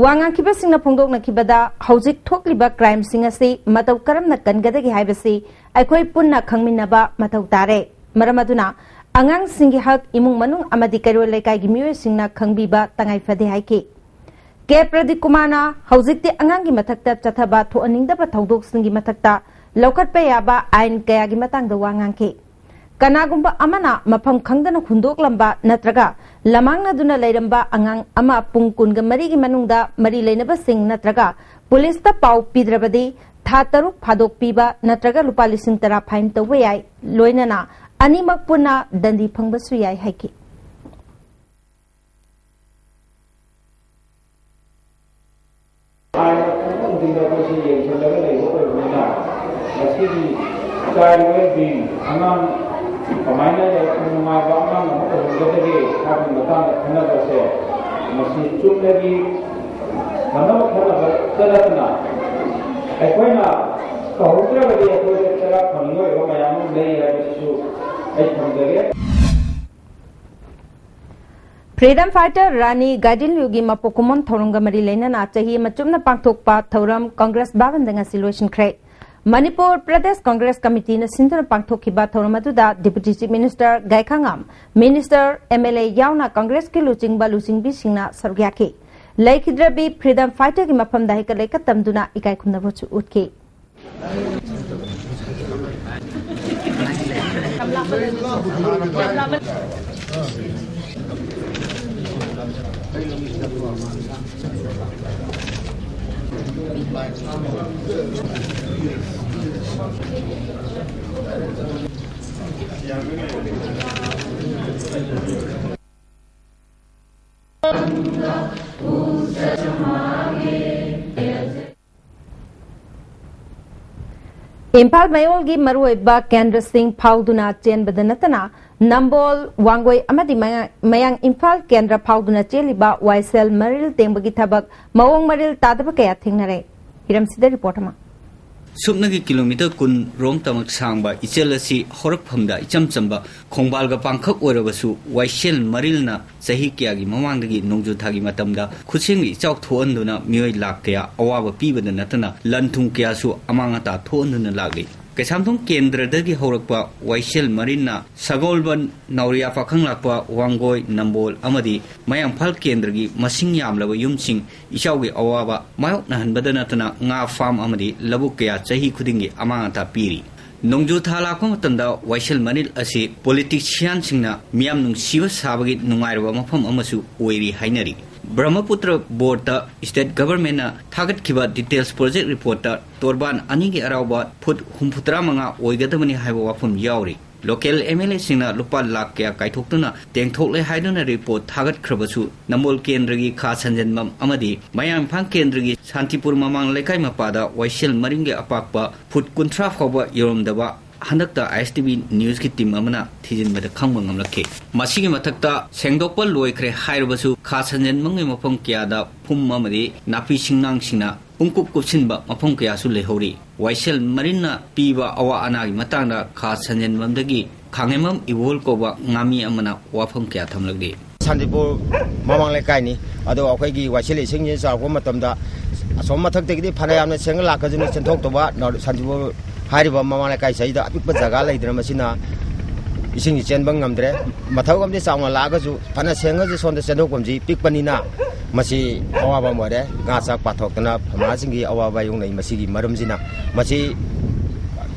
ꯋꯥ ꯉꯥꯡꯈꯤꯕꯁꯤꯡꯅ ꯐꯣꯡꯗꯣꯛꯅꯈꯤꯕꯗ, ꯍꯧꯖꯤꯛ ꯊꯣꯛꯂꯤꯕ crime ꯁꯤꯡ ꯑꯁꯤ ꯃꯇꯧ ꯀꯔꯝꯅ ꯀꯟꯒꯗꯒꯦ ꯍꯥꯏꯕꯁꯤ ꯑꯩꯈꯣꯏ ꯄꯨꯟꯅ ꯈꯪꯃꯤꯟꯅꯕ ꯃꯊꯧ ꯇꯥꯔꯦ꯫ ꯃꯔꯝ ꯑꯗꯨꯅ ꯑꯉꯥꯡꯁꯤꯡꯒꯤ ꯍꯛ ꯏꯃꯨꯡ ꯃꯅꯨꯡ ꯑꯃꯗꯤ ꯀꯩꯔꯣꯜ ꯂꯩꯀꯥꯏꯒꯤ ꯃꯤꯑꯣꯏꯁꯤꯡꯅ ꯈꯪꯕꯤꯕ ꯇꯉꯥꯏ ꯐꯗꯦ ꯍꯥꯏꯈꯤ꯫ ꯀꯦ ꯄ꯭ꯔꯗꯤꯞ ꯀꯨꯃꯥꯔꯅ ꯍꯧꯖꯤꯛꯇꯤ ꯑꯉꯥꯡꯒꯤ ꯃꯊꯛꯇ ꯆꯠꯊꯕ ꯊꯣꯛꯍꯟꯅꯤꯡꯗꯕ ꯊꯧꯗꯣꯛꯁꯤꯡꯒꯤ ꯃꯊꯛꯇ ꯂꯧꯈꯠꯄ ꯌꯥꯕ ꯑꯥꯏꯟ ꯀꯌꯥꯒꯤ ꯃꯇꯥꯡꯗ ꯋꯥ ꯉꯥꯡꯈꯤ꯫ ꯀꯅꯥꯒꯨꯝꯕ ꯑꯃꯅ ꯃꯐꯝ ꯈꯪꯗꯅ ꯍꯨꯟꯗꯣꯛꯂꯝꯕ ꯅꯠꯇ꯭ꯔꯒ ꯂꯃꯥꯡꯅꯗꯨꯅ ꯂꯩꯔꯝꯕ ꯑꯉꯥꯡ ꯑꯃ ꯄꯨꯡ ꯀꯨꯟꯒ ꯃꯔꯤꯒꯤ ꯃꯅꯨꯡꯗ ꯃꯔꯤ ꯂꯩꯅꯕꯁꯤꯡ ꯅꯠꯇ꯭ꯔꯒ ꯄꯨꯂꯤꯁꯇ ꯄꯥꯎ ꯄꯤꯗ꯭ꯔꯕꯗꯤ ꯊꯥ ꯇꯔꯨꯛ ꯐꯥꯗꯣꯛ ꯄꯤꯕ ꯅꯠꯇ꯭ꯔꯒ ꯂꯨꯄꯥ ꯂꯤꯁꯤꯡ ꯇꯔꯥ fine ꯇꯧꯕ ꯌꯥꯏ, ꯂꯣꯏꯅꯅ ꯑꯅꯤꯃꯛ ꯄꯨꯟꯅ ꯗꯟꯗꯤ ꯐꯪꯕꯁꯨ ꯌꯥꯏ ꯍꯥꯏꯈꯤ꯫ ꯍꯥꯏꯔꯤꯕ ꯄꯨꯝꯅꯃꯛꯁꯤꯡꯗ ꯑꯩꯈꯣꯏꯁꯤ ꯌꯦꯡꯁꯤꯜꯂꯒ ꯂꯩꯕ ꯑꯣꯏꯕꯅꯤꯅ, ꯉꯁꯤꯒꯤ child well-being, ꯑꯉꯥꯡ ꯀꯃꯥꯏꯅ ꯌꯥꯏꯐ ꯅꯨꯡꯉꯥꯏꯕ ꯑꯉꯥꯡ ꯑꯃ ꯑꯣꯏꯍꯟꯒꯗꯒꯦ ꯍꯥꯏꯕꯒꯤ ꯃꯇꯥꯡꯗ ꯈꯟꯅꯕꯁꯦ, ꯃꯁꯤ ꯆꯨꯝꯅꯒꯤ ꯈꯟꯅꯕ ꯈꯟꯅꯕꯇ ꯅꯠꯇꯅ, ꯑꯩꯈꯣꯏꯅ ꯇꯧꯍꯧꯗ꯭ꯔꯒꯗꯤ ꯑꯩꯈꯣꯏꯗ ꯆꯔꯥ ꯐꯪꯉꯣꯏꯕ ꯃꯌꯥꯝ ꯑꯃ ꯂꯩ ꯍꯥꯏꯕꯁꯤꯁꯨ ꯑꯩ ꯊꯝꯖꯒꯦ꯫ Freedom fighter ꯔꯥꯅꯤ ꯒꯥꯏꯗꯤꯟꯂꯤꯌꯨꯒꯤ ꯃꯄꯣꯛ ꯀꯨꯝꯑꯣꯟ ꯊꯧꯔꯝꯒ ꯃꯔꯤ ꯂꯩꯅꯅ ꯆꯍꯤ ꯑꯃ ꯆꯨꯞꯅ ꯄꯥꯡꯊꯣꯛꯄ ꯊꯧꯔꯝ ꯀꯪꯒ꯭ꯔꯦꯁ ꯚꯕꯟꯗ ꯉꯁꯤ ꯂꯣꯏꯁꯤꯟꯈ꯭ꯔꯦ꯫ ꯃꯅꯤꯄꯨꯔ ꯄ꯭ꯔꯗꯦꯁ ꯀꯪꯒ꯭ꯔꯦꯁ ꯀꯃꯤꯇꯤꯅ ꯁꯤꯟꯗꯨꯅ ꯄꯥꯡꯊꯣꯛꯈꯤꯕ ꯊꯧꯔꯝ ꯑꯗꯨꯗ Deputy Chief Minister ꯒꯥꯏꯈꯥꯉꯝ, minister, M L A ꯌꯥꯎꯅ ꯀꯪꯒ꯭ꯔꯦꯁꯀꯤ ꯂꯨꯆꯤꯡꯕ ꯂꯨꯆꯤꯡꯕꯤꯁꯤꯡꯅ ꯁꯔꯨꯛ ꯌꯥꯈꯤ꯫ ꯂꯩꯈꯤꯗ꯭ꯔꯕꯤ freedom fighterꯒꯤ ꯃꯐꯝꯗ ꯍꯩꯀꯠ ꯂꯩꯀꯠ ꯇꯝꯗꯨꯅ ꯏꯀꯥꯏ ꯈꯨꯝꯅꯕꯁꯨ ꯎꯠꯈꯤ꯫ ꯏꯝꯐꯥꯜ ꯃꯌꯣꯜꯒꯤ ꯃꯔꯨꯑꯣꯏꯕ ꯀꯦꯟꯗ꯭ꯔꯁꯤꯡ ꯐꯥꯎꯗꯨꯅ ꯆꯦꯟꯕꯗ ꯅꯠꯇꯅ ꯅꯝꯕꯣꯜ, ꯋꯥꯡꯒꯣꯏ ꯑꯃꯗꯤ ꯃꯌꯥ-, ꯃꯌꯥꯡ ꯏꯝꯐꯥꯜ ꯀꯦꯟꯗ꯭ꯔ ꯐꯥꯎꯗꯨꯅ ꯆꯦꯜꯂꯤꯕ ꯋꯥꯏꯁꯦꯜ ꯃꯔꯤꯜ ꯇꯦꯡꯕꯒꯤ ꯊꯕꯛ ꯃꯑꯣꯡ ꯃꯔꯤꯜ ꯇꯥꯗꯕ ꯀꯌꯥ ꯊꯦꯡꯅꯔꯦ꯫ ꯍꯤꯔꯝꯁꯤꯗ ꯔꯤꯄꯣꯔꯠ ꯑꯃ꯫ ꯁꯨꯞꯅꯒꯤ ꯀꯤꯂꯣꯃꯤꯇꯔ ꯀꯨꯟ ꯔꯣꯝꯇꯃꯛ ꯁꯥꯡꯕ ꯏꯆꯦꯜ ꯑꯁꯤ ꯍꯧꯔꯛꯐꯝꯗ ꯏꯆꯝ ꯆꯝꯕ ꯈꯣꯡꯕꯥꯜꯒ ꯄꯥꯡꯈꯛ ꯑꯣꯏꯔꯕꯁꯨ, ꯋꯥꯏꯁꯦꯜ ꯃꯔꯤꯜꯅ ꯆꯍꯤ ꯀꯌꯥꯒꯤ ꯃꯃꯥꯡꯗꯒꯤ ꯅꯣꯡꯖꯨ ꯊꯥꯒꯤ ꯃꯇꯝꯗ ꯈꯨꯠꯁꯦꯝꯒꯤ ꯏꯆꯥꯎ ꯊꯣꯛꯍꯟꯗꯨꯅ ꯃꯤꯑꯣꯏ ꯂꯥꯈ ꯀꯌꯥ ꯑꯋꯥꯕ ꯄꯤꯕꯗ ꯅꯠꯇꯅ ꯂꯟ ꯊꯨꯝ ꯀꯌꯥꯁꯨ ꯑꯃꯥꯡ ꯑꯇꯥ ꯊꯣꯛꯍꯟꯗꯨꯅ ꯂꯥꯛꯂꯤ꯫ ꯀꯩꯁꯥꯝꯊꯣꯡ ꯀꯦꯟꯗ꯭ꯔꯗꯒꯤ ꯍꯧꯔꯛꯄ ꯋꯥꯏꯁꯦꯜ ꯃꯔꯤꯜꯅ ꯁꯒꯣꯜꯕꯟ, ꯅꯥꯎꯔꯤꯌꯥ ꯄꯥꯈꯪꯂꯥꯛꯄ, ꯋꯥꯡꯒꯣꯏ, ꯅꯝꯕꯣꯜ ꯑꯃꯗꯤ ꯃꯌꯥꯡꯐꯥꯜ ꯀꯦꯟꯗ꯭ꯔꯒꯤ ꯃꯁꯤꯡ ꯌꯥꯝꯂꯕ ꯌꯨꯝꯁꯤꯡ ꯏꯆꯥꯎꯒꯤ ꯑꯋꯥꯕ ꯃꯥꯌꯣꯛꯅꯍꯟꯕꯗ ꯅꯠꯇꯅ ꯉꯥ ꯐꯥꯝ ꯑꯃꯗꯤ ꯂꯧꯕꯨꯛ ꯀꯌꯥ ꯆꯍꯤ ꯈꯨꯗꯤꯡꯒꯤ ꯑꯃꯥꯡ ꯑꯇꯥ ꯄꯤꯔꯤ꯫ ꯅꯣꯡꯖꯨ ꯊꯥ ꯂꯥꯛꯄ ꯃꯇꯝꯗ ꯋꯥꯏꯁꯦꯜ ꯃꯔꯤꯜ ꯑꯁꯤ ꯄꯣꯂꯤꯇꯤꯁꯤꯌꯥꯟꯁꯤꯡꯅ ꯃꯤꯌꯥꯝ ꯅꯨꯡꯁꯤꯕ ꯁꯥꯕꯒꯤ ꯅꯨꯡꯉꯥꯏꯔꯕ ꯃꯐꯝ ꯑꯃꯁꯨ ꯑꯣꯏꯔꯤ ꯍꯥꯏꯅꯔꯤ꯫ ꯕ꯭ꯔꯍꯃꯄꯨꯇ꯭ꯔ ꯕꯣꯔꯗꯇ ꯁ꯭ꯇꯦꯠ ꯒꯚꯔꯟꯃꯦꯟꯠꯅ ꯊꯥꯒꯠꯈꯤꯕ ꯗꯤꯇꯦꯜꯁ ꯄ꯭ꯔꯣꯖꯦꯛ ꯔꯤꯄꯣꯔꯠꯇ ꯇꯣꯔꯕꯥꯟ ꯑꯅꯤꯒꯤ ꯑꯔꯥꯎꯕ ꯐꯨꯠ ꯍꯨꯝꯐꯨꯇꯔꯥ ꯃꯉꯥ ꯑꯣꯏꯒꯗꯕꯅꯤ ꯍꯥꯏꯕ ꯋꯥꯐꯝ ꯌꯥꯎꯔꯤ꯫ ꯂꯣꯀꯦꯜ ꯑꯦꯝ ꯑꯦꯜ ꯑꯦꯁꯤꯡꯅ ꯂꯨꯄꯥ ꯂꯥꯈ ꯀꯌꯥ ꯀꯥꯏꯊꯣꯛꯇꯨꯅ ꯇꯦꯡꯊꯣꯛꯂꯦ ꯍꯥꯏꯗꯨꯅ ꯔꯤꯄꯣꯔꯠ ꯊꯥꯒꯠꯈ꯭ꯔꯕꯁꯨ, ꯅꯝꯕꯣꯜ ꯀꯦꯟꯗ꯭ꯔꯒꯤ ꯈꯥ ꯁꯟꯖꯦꯟꯕꯝ ꯑꯃꯗꯤ ꯃꯌꯥꯡ ꯏꯝꯐꯥꯜ ꯀꯦꯟꯗ꯭ꯔꯒꯤ ꯁꯥꯟꯇꯤꯄꯨꯔ ꯃꯃꯥꯡ ꯂꯩꯀꯥꯏ ꯃꯄꯥꯗ ꯋꯥꯏꯁꯦꯜ ꯃꯔꯤꯜꯒꯤ ꯑꯄꯥꯛꯄ ꯐꯨꯠ ꯀꯨꯟꯊ꯭ꯔꯥ ꯐꯥꯎꯕ ꯌꯧꯔꯝꯗꯕ ꯍꯟꯗꯛꯇ ꯑꯥꯏ ꯑꯦꯁ ꯇꯤ ꯚꯤ ꯅ꯭ꯌꯨꯁꯀꯤ ꯇꯤꯝ ꯑꯃꯅ ꯊꯤꯖꯤꯟꯕꯗ ꯈꯪꯕ ꯉꯝꯂꯛꯈꯤ꯫ ꯃꯁꯤꯒꯤ ꯃꯊꯛꯇ ꯁꯦꯡꯗꯣꯛꯄ ꯂꯣꯏꯈ꯭ꯔꯦ ꯍꯥꯏꯔꯕꯁꯨ, ꯈꯥ ꯁꯟꯖꯦꯟꯕꯝꯒꯤ ꯃꯐꯝ ꯀꯌꯥꯗ ꯐꯨꯝ ꯑꯃꯗꯤ ꯅꯥꯄꯤ ꯁꯤꯡꯅꯥꯡꯁꯤꯡꯅ ꯄꯨꯡꯀꯨꯞ ꯀꯨꯞꯁꯤꯟꯕ ꯃꯐꯝ ꯀꯌꯥꯁꯨ ꯂꯩꯍꯧꯔꯤ꯫ ꯋꯥꯏꯁꯦꯜ ꯃꯔꯤꯜꯅ ꯄꯤꯕ ꯑꯋꯥ ꯑꯅꯥꯒꯤ ꯃꯇꯥꯡꯗ ꯈꯥ ꯁꯟꯖꯦꯟꯕꯝꯗꯒꯤ ꯈꯥꯉꯦꯝꯕꯝ ꯏꯕꯣꯜ ꯀꯧꯕ ꯉꯥꯃꯤ ꯑꯃꯅ ꯋꯥꯐꯝ ꯀꯌꯥ ꯊꯝꯂꯛꯂꯤ꯫ ꯁꯥꯟꯇꯤꯄꯨꯔ ꯃꯃꯥꯡ ꯂꯩꯀꯥꯏꯅꯤ꯫ ꯑꯗꯣ ꯑꯩꯈꯣꯏꯒꯤ ꯋꯥꯏꯁꯦꯜ ꯏꯁꯤꯡꯁꯤ ꯆꯥꯎꯔꯛꯄ ꯃꯇꯝꯗ ꯑꯁꯣꯝ ꯃꯊꯛꯇꯒꯤꯗꯤ ꯐꯅ ꯌꯥꯝꯅ ꯁꯦꯡꯅ ꯂꯥꯛꯀꯗꯨꯅ ꯆꯦꯟꯊꯣꯛꯇꯕ ꯅ-, ꯁꯥꯟꯇꯤꯄꯨꯔ ꯍꯥꯏꯔꯤꯕ ꯃꯃꯥꯡ ꯂꯩꯀꯥꯏꯁꯤꯗ ꯑꯄꯤꯛꯄ ꯖꯒꯥ ꯂꯩꯗꯅ ꯃꯁꯤꯅ ꯏꯁꯤꯡꯁꯤ ꯆꯦꯟꯕ ꯉꯝꯗ꯭ꯔꯦ꯫ ꯃꯊꯛ ꯑꯃꯗꯤ ꯆꯥꯎꯅ ꯂꯥꯛꯑꯒꯁꯨ ꯐꯅ ꯁꯦꯡꯉꯁꯨ ꯁꯣꯝꯗ ꯆꯦꯟꯊꯣꯛꯐꯝꯁꯤ ꯄꯤꯛꯄꯅꯤꯅ ꯃꯁꯤ ꯑꯋꯥꯕ ꯑꯃ ꯑꯣꯏꯔꯦ꯫ ꯉꯥ ꯆꯥꯛ ꯄꯥꯊꯣꯛꯇꯅ ꯐꯥꯔꯃꯔꯁꯤꯡꯒꯤ ꯑꯋꯥꯕ ꯌꯣꯛꯅꯩ꯫ ꯃꯁꯤꯒꯤ ꯃꯔꯝꯁꯤꯅ ꯃꯁꯤ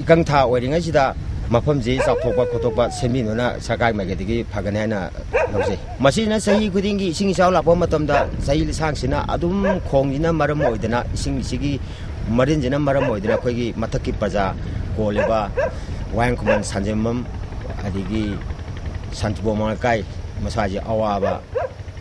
ꯏꯀꯪ ꯊꯥ ꯑꯣꯏꯔꯤꯉꯩꯁꯤꯗ ꯃꯐꯝꯁꯤ ꯆꯥꯎꯊꯣꯛꯄ ꯈꯣꯠꯇꯣꯛꯄ ꯁꯦꯝꯕꯤꯗꯨꯅ ꯁꯔꯀꯥꯔ ꯃꯥꯏꯀꯩꯗꯒꯤ ꯐꯒꯅꯤ ꯍꯥꯏꯅ ꯂꯧꯖꯩ꯫ ꯃꯁꯤꯅ ꯆꯍꯤ ꯈꯨꯗꯤꯡꯒꯤ ꯏꯁꯤꯡ ꯏꯆꯥꯎ ꯂꯥꯛꯄ ꯃꯇꯝꯗ ꯆꯍꯤ ꯂꯤꯁꯥꯡꯁꯤꯅ ꯑꯗꯨꯝ ꯈꯣꯡꯁꯤꯅ ꯃꯔꯝ ꯑꯣꯏꯗꯅ, ꯏꯁꯤꯡꯁꯤꯒꯤ ꯃꯔꯤꯟꯁꯤꯅ ꯃꯔꯝ ꯑꯣꯏꯗꯅ ꯑꯩꯈꯣꯏꯒꯤ ꯃꯊꯛꯀꯤ ꯄ꯭ꯔꯖꯥ ꯀꯣꯜꯂꯤꯕ ꯋꯥꯍꯦꯡ ꯈꯨꯃꯟ, ꯁꯟꯖꯦꯟꯕꯝ, ꯑꯗꯒꯤ ꯁꯥꯟꯇꯤꯄꯨꯔ ꯃꯃꯥꯡ ꯂꯩꯀꯥꯏ ꯃꯁꯥꯁꯤ ꯑꯋꯥꯕ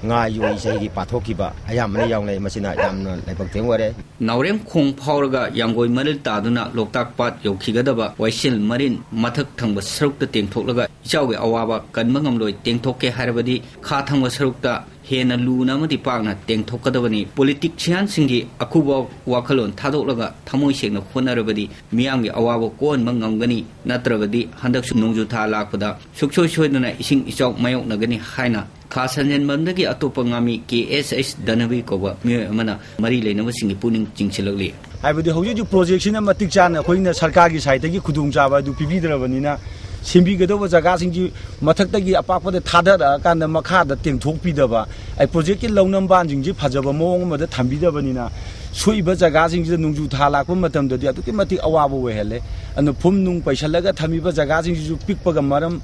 ꯉꯥ ꯌꯣꯛꯏ ꯆꯍꯤꯒꯤ ꯄꯥꯊꯣꯛꯈꯤꯕ ꯑꯌꯥꯝꯕꯅ ꯌꯥꯎꯅꯩ꯫ ꯃꯁꯤꯅ ꯌꯥꯝꯅ ꯂꯥꯏꯕꯛ ꯊꯦꯡ ꯑꯣꯏꯔꯦ꯫ ꯅꯥꯎꯔꯦꯝꯈꯣꯡ ꯐꯥꯎꯔꯒ ꯌꯥꯡꯒꯣꯏ ꯃꯔꯤꯜ ꯇꯥꯗꯨꯅ ꯂꯣꯛꯇꯥꯛ ꯄꯥꯠ ꯌꯧꯈꯤꯒꯗꯕ ꯋꯥꯏꯁꯦꯜ ꯃꯔꯤꯟ ꯃꯊꯛ ꯊꯪꯕ ꯁꯔꯨꯛꯇ ꯇꯦꯡꯊꯣꯛꯂꯒ ꯏꯆꯥꯎꯒꯤ ꯑꯋꯥꯕ ꯀꯟꯕ ꯉꯝꯂꯣꯏ꯫ ꯇꯦꯡꯊꯣꯛꯀꯦ ꯍꯥꯏꯔꯕꯗꯤ ꯈꯥ ꯊꯪꯕ ꯁꯔꯨꯛꯇ ꯍꯦꯟꯅ ꯂꯨꯅ ꯑꯃꯗꯤ ꯄꯥꯛꯅ ꯇꯦꯡꯊꯣꯛꯀꯗꯕꯅꯤ꯫ ꯄꯣꯂꯤꯇꯤꯛꯁꯤꯌꯥꯟꯁꯤꯡꯒꯤ ꯑꯀꯨꯕ ꯋꯥꯈꯜꯂꯣꯟ ꯊꯥꯗꯣꯛꯂꯒ ꯊꯃꯣꯏ ꯁꯦꯡꯅ ꯍꯣꯠꯅꯔꯕꯗꯤ ꯃꯤꯌꯥꯝꯒꯤ ꯑꯋꯥꯕ ꯀꯣꯛꯍꯟꯕ ꯉꯝꯒꯅꯤ꯫ ꯅꯠꯇ꯭ꯔꯕꯗꯤ ꯍꯟꯗꯛꯁꯨ ꯅꯣꯡꯖꯨ ꯊꯥ ꯂꯥꯛꯄꯗ ꯁꯨꯡꯁꯣꯏ ꯁꯣꯏꯗꯅ ꯏꯁꯤꯡ ꯏꯆꯥꯎ ꯃꯥꯌꯣꯛꯅꯒꯅꯤ ꯍꯥꯏꯅ ꯈꯥ ꯁꯟꯖꯦꯟꯕꯝꯗꯒꯤ ꯑꯇꯣꯞꯄ ꯉꯥꯃꯤ ꯀꯦ ꯑꯦꯁ ꯑꯩꯆ ꯗꯅꯕꯤ ꯀꯧꯕ ꯃꯤꯑꯣꯏ ꯑꯃꯅ ꯃꯔꯤ ꯂꯩꯅꯕꯁꯤꯡꯒꯤ ꯄꯨꯛꯅꯤꯡ ꯆꯤꯡꯁꯤꯜꯂꯛꯂꯤ꯫ ꯍꯥꯏꯕꯗꯤ ꯍꯧꯖꯤꯛ ꯍꯧꯖꯤꯛ ꯄ꯭ꯔꯣꯖꯦꯛꯁꯤꯅ ꯃꯇꯤꯛ ꯆꯥꯅ ꯑꯩꯈꯣꯏꯅ ꯁꯔꯀꯥꯔꯒꯤ ꯁꯥꯏꯠꯇꯒꯤ ꯈꯨꯗꯣꯡꯆꯥꯕ ꯑꯗꯨ ꯄꯤꯕꯤꯗ꯭ꯔꯕꯅꯤꯅ, ꯁꯦꯝꯕꯤꯒꯗꯧꯕ ꯖꯒꯥꯁꯤꯡꯁꯤ ꯃꯊꯛꯇꯒꯤ ꯑꯄꯥꯛꯄꯗ ꯊꯥꯗꯔꯛꯑꯀꯥꯟꯗ ꯃꯈꯥꯗ ꯇꯦꯡꯊꯣꯛꯄꯤꯗꯕ, ꯑꯩ ꯄ꯭ꯔꯣꯖꯦꯛꯀꯤ ꯂꯧꯅꯝꯕꯥꯟꯁꯤꯡꯁꯤ ꯐꯖꯕ ꯃꯑꯣꯡ ꯑꯃꯗ ꯊꯝꯕꯤꯗꯕꯅꯤꯅ, ꯁꯣꯛꯏꯕ ꯖꯒꯥꯁꯤꯡꯁꯤꯗ ꯅꯣꯡꯖꯨ ꯊꯥ ꯂꯥꯛꯄ ꯃꯇꯝꯗꯗꯤ ꯑꯗꯨꯛꯀꯤ ꯃꯇꯤꯛ ꯑꯋꯥꯕ ꯑꯣꯏꯍꯜꯂꯦ꯫ ꯑꯗꯨꯅ ꯐꯨꯝ ꯅꯨꯡ ꯄꯩꯁꯜꯂꯒ ꯊꯝꯃꯤꯕ ꯖꯒꯥꯁꯤꯡꯁꯤꯁꯨ ꯄꯤꯛꯄꯒ ꯃꯔꯝ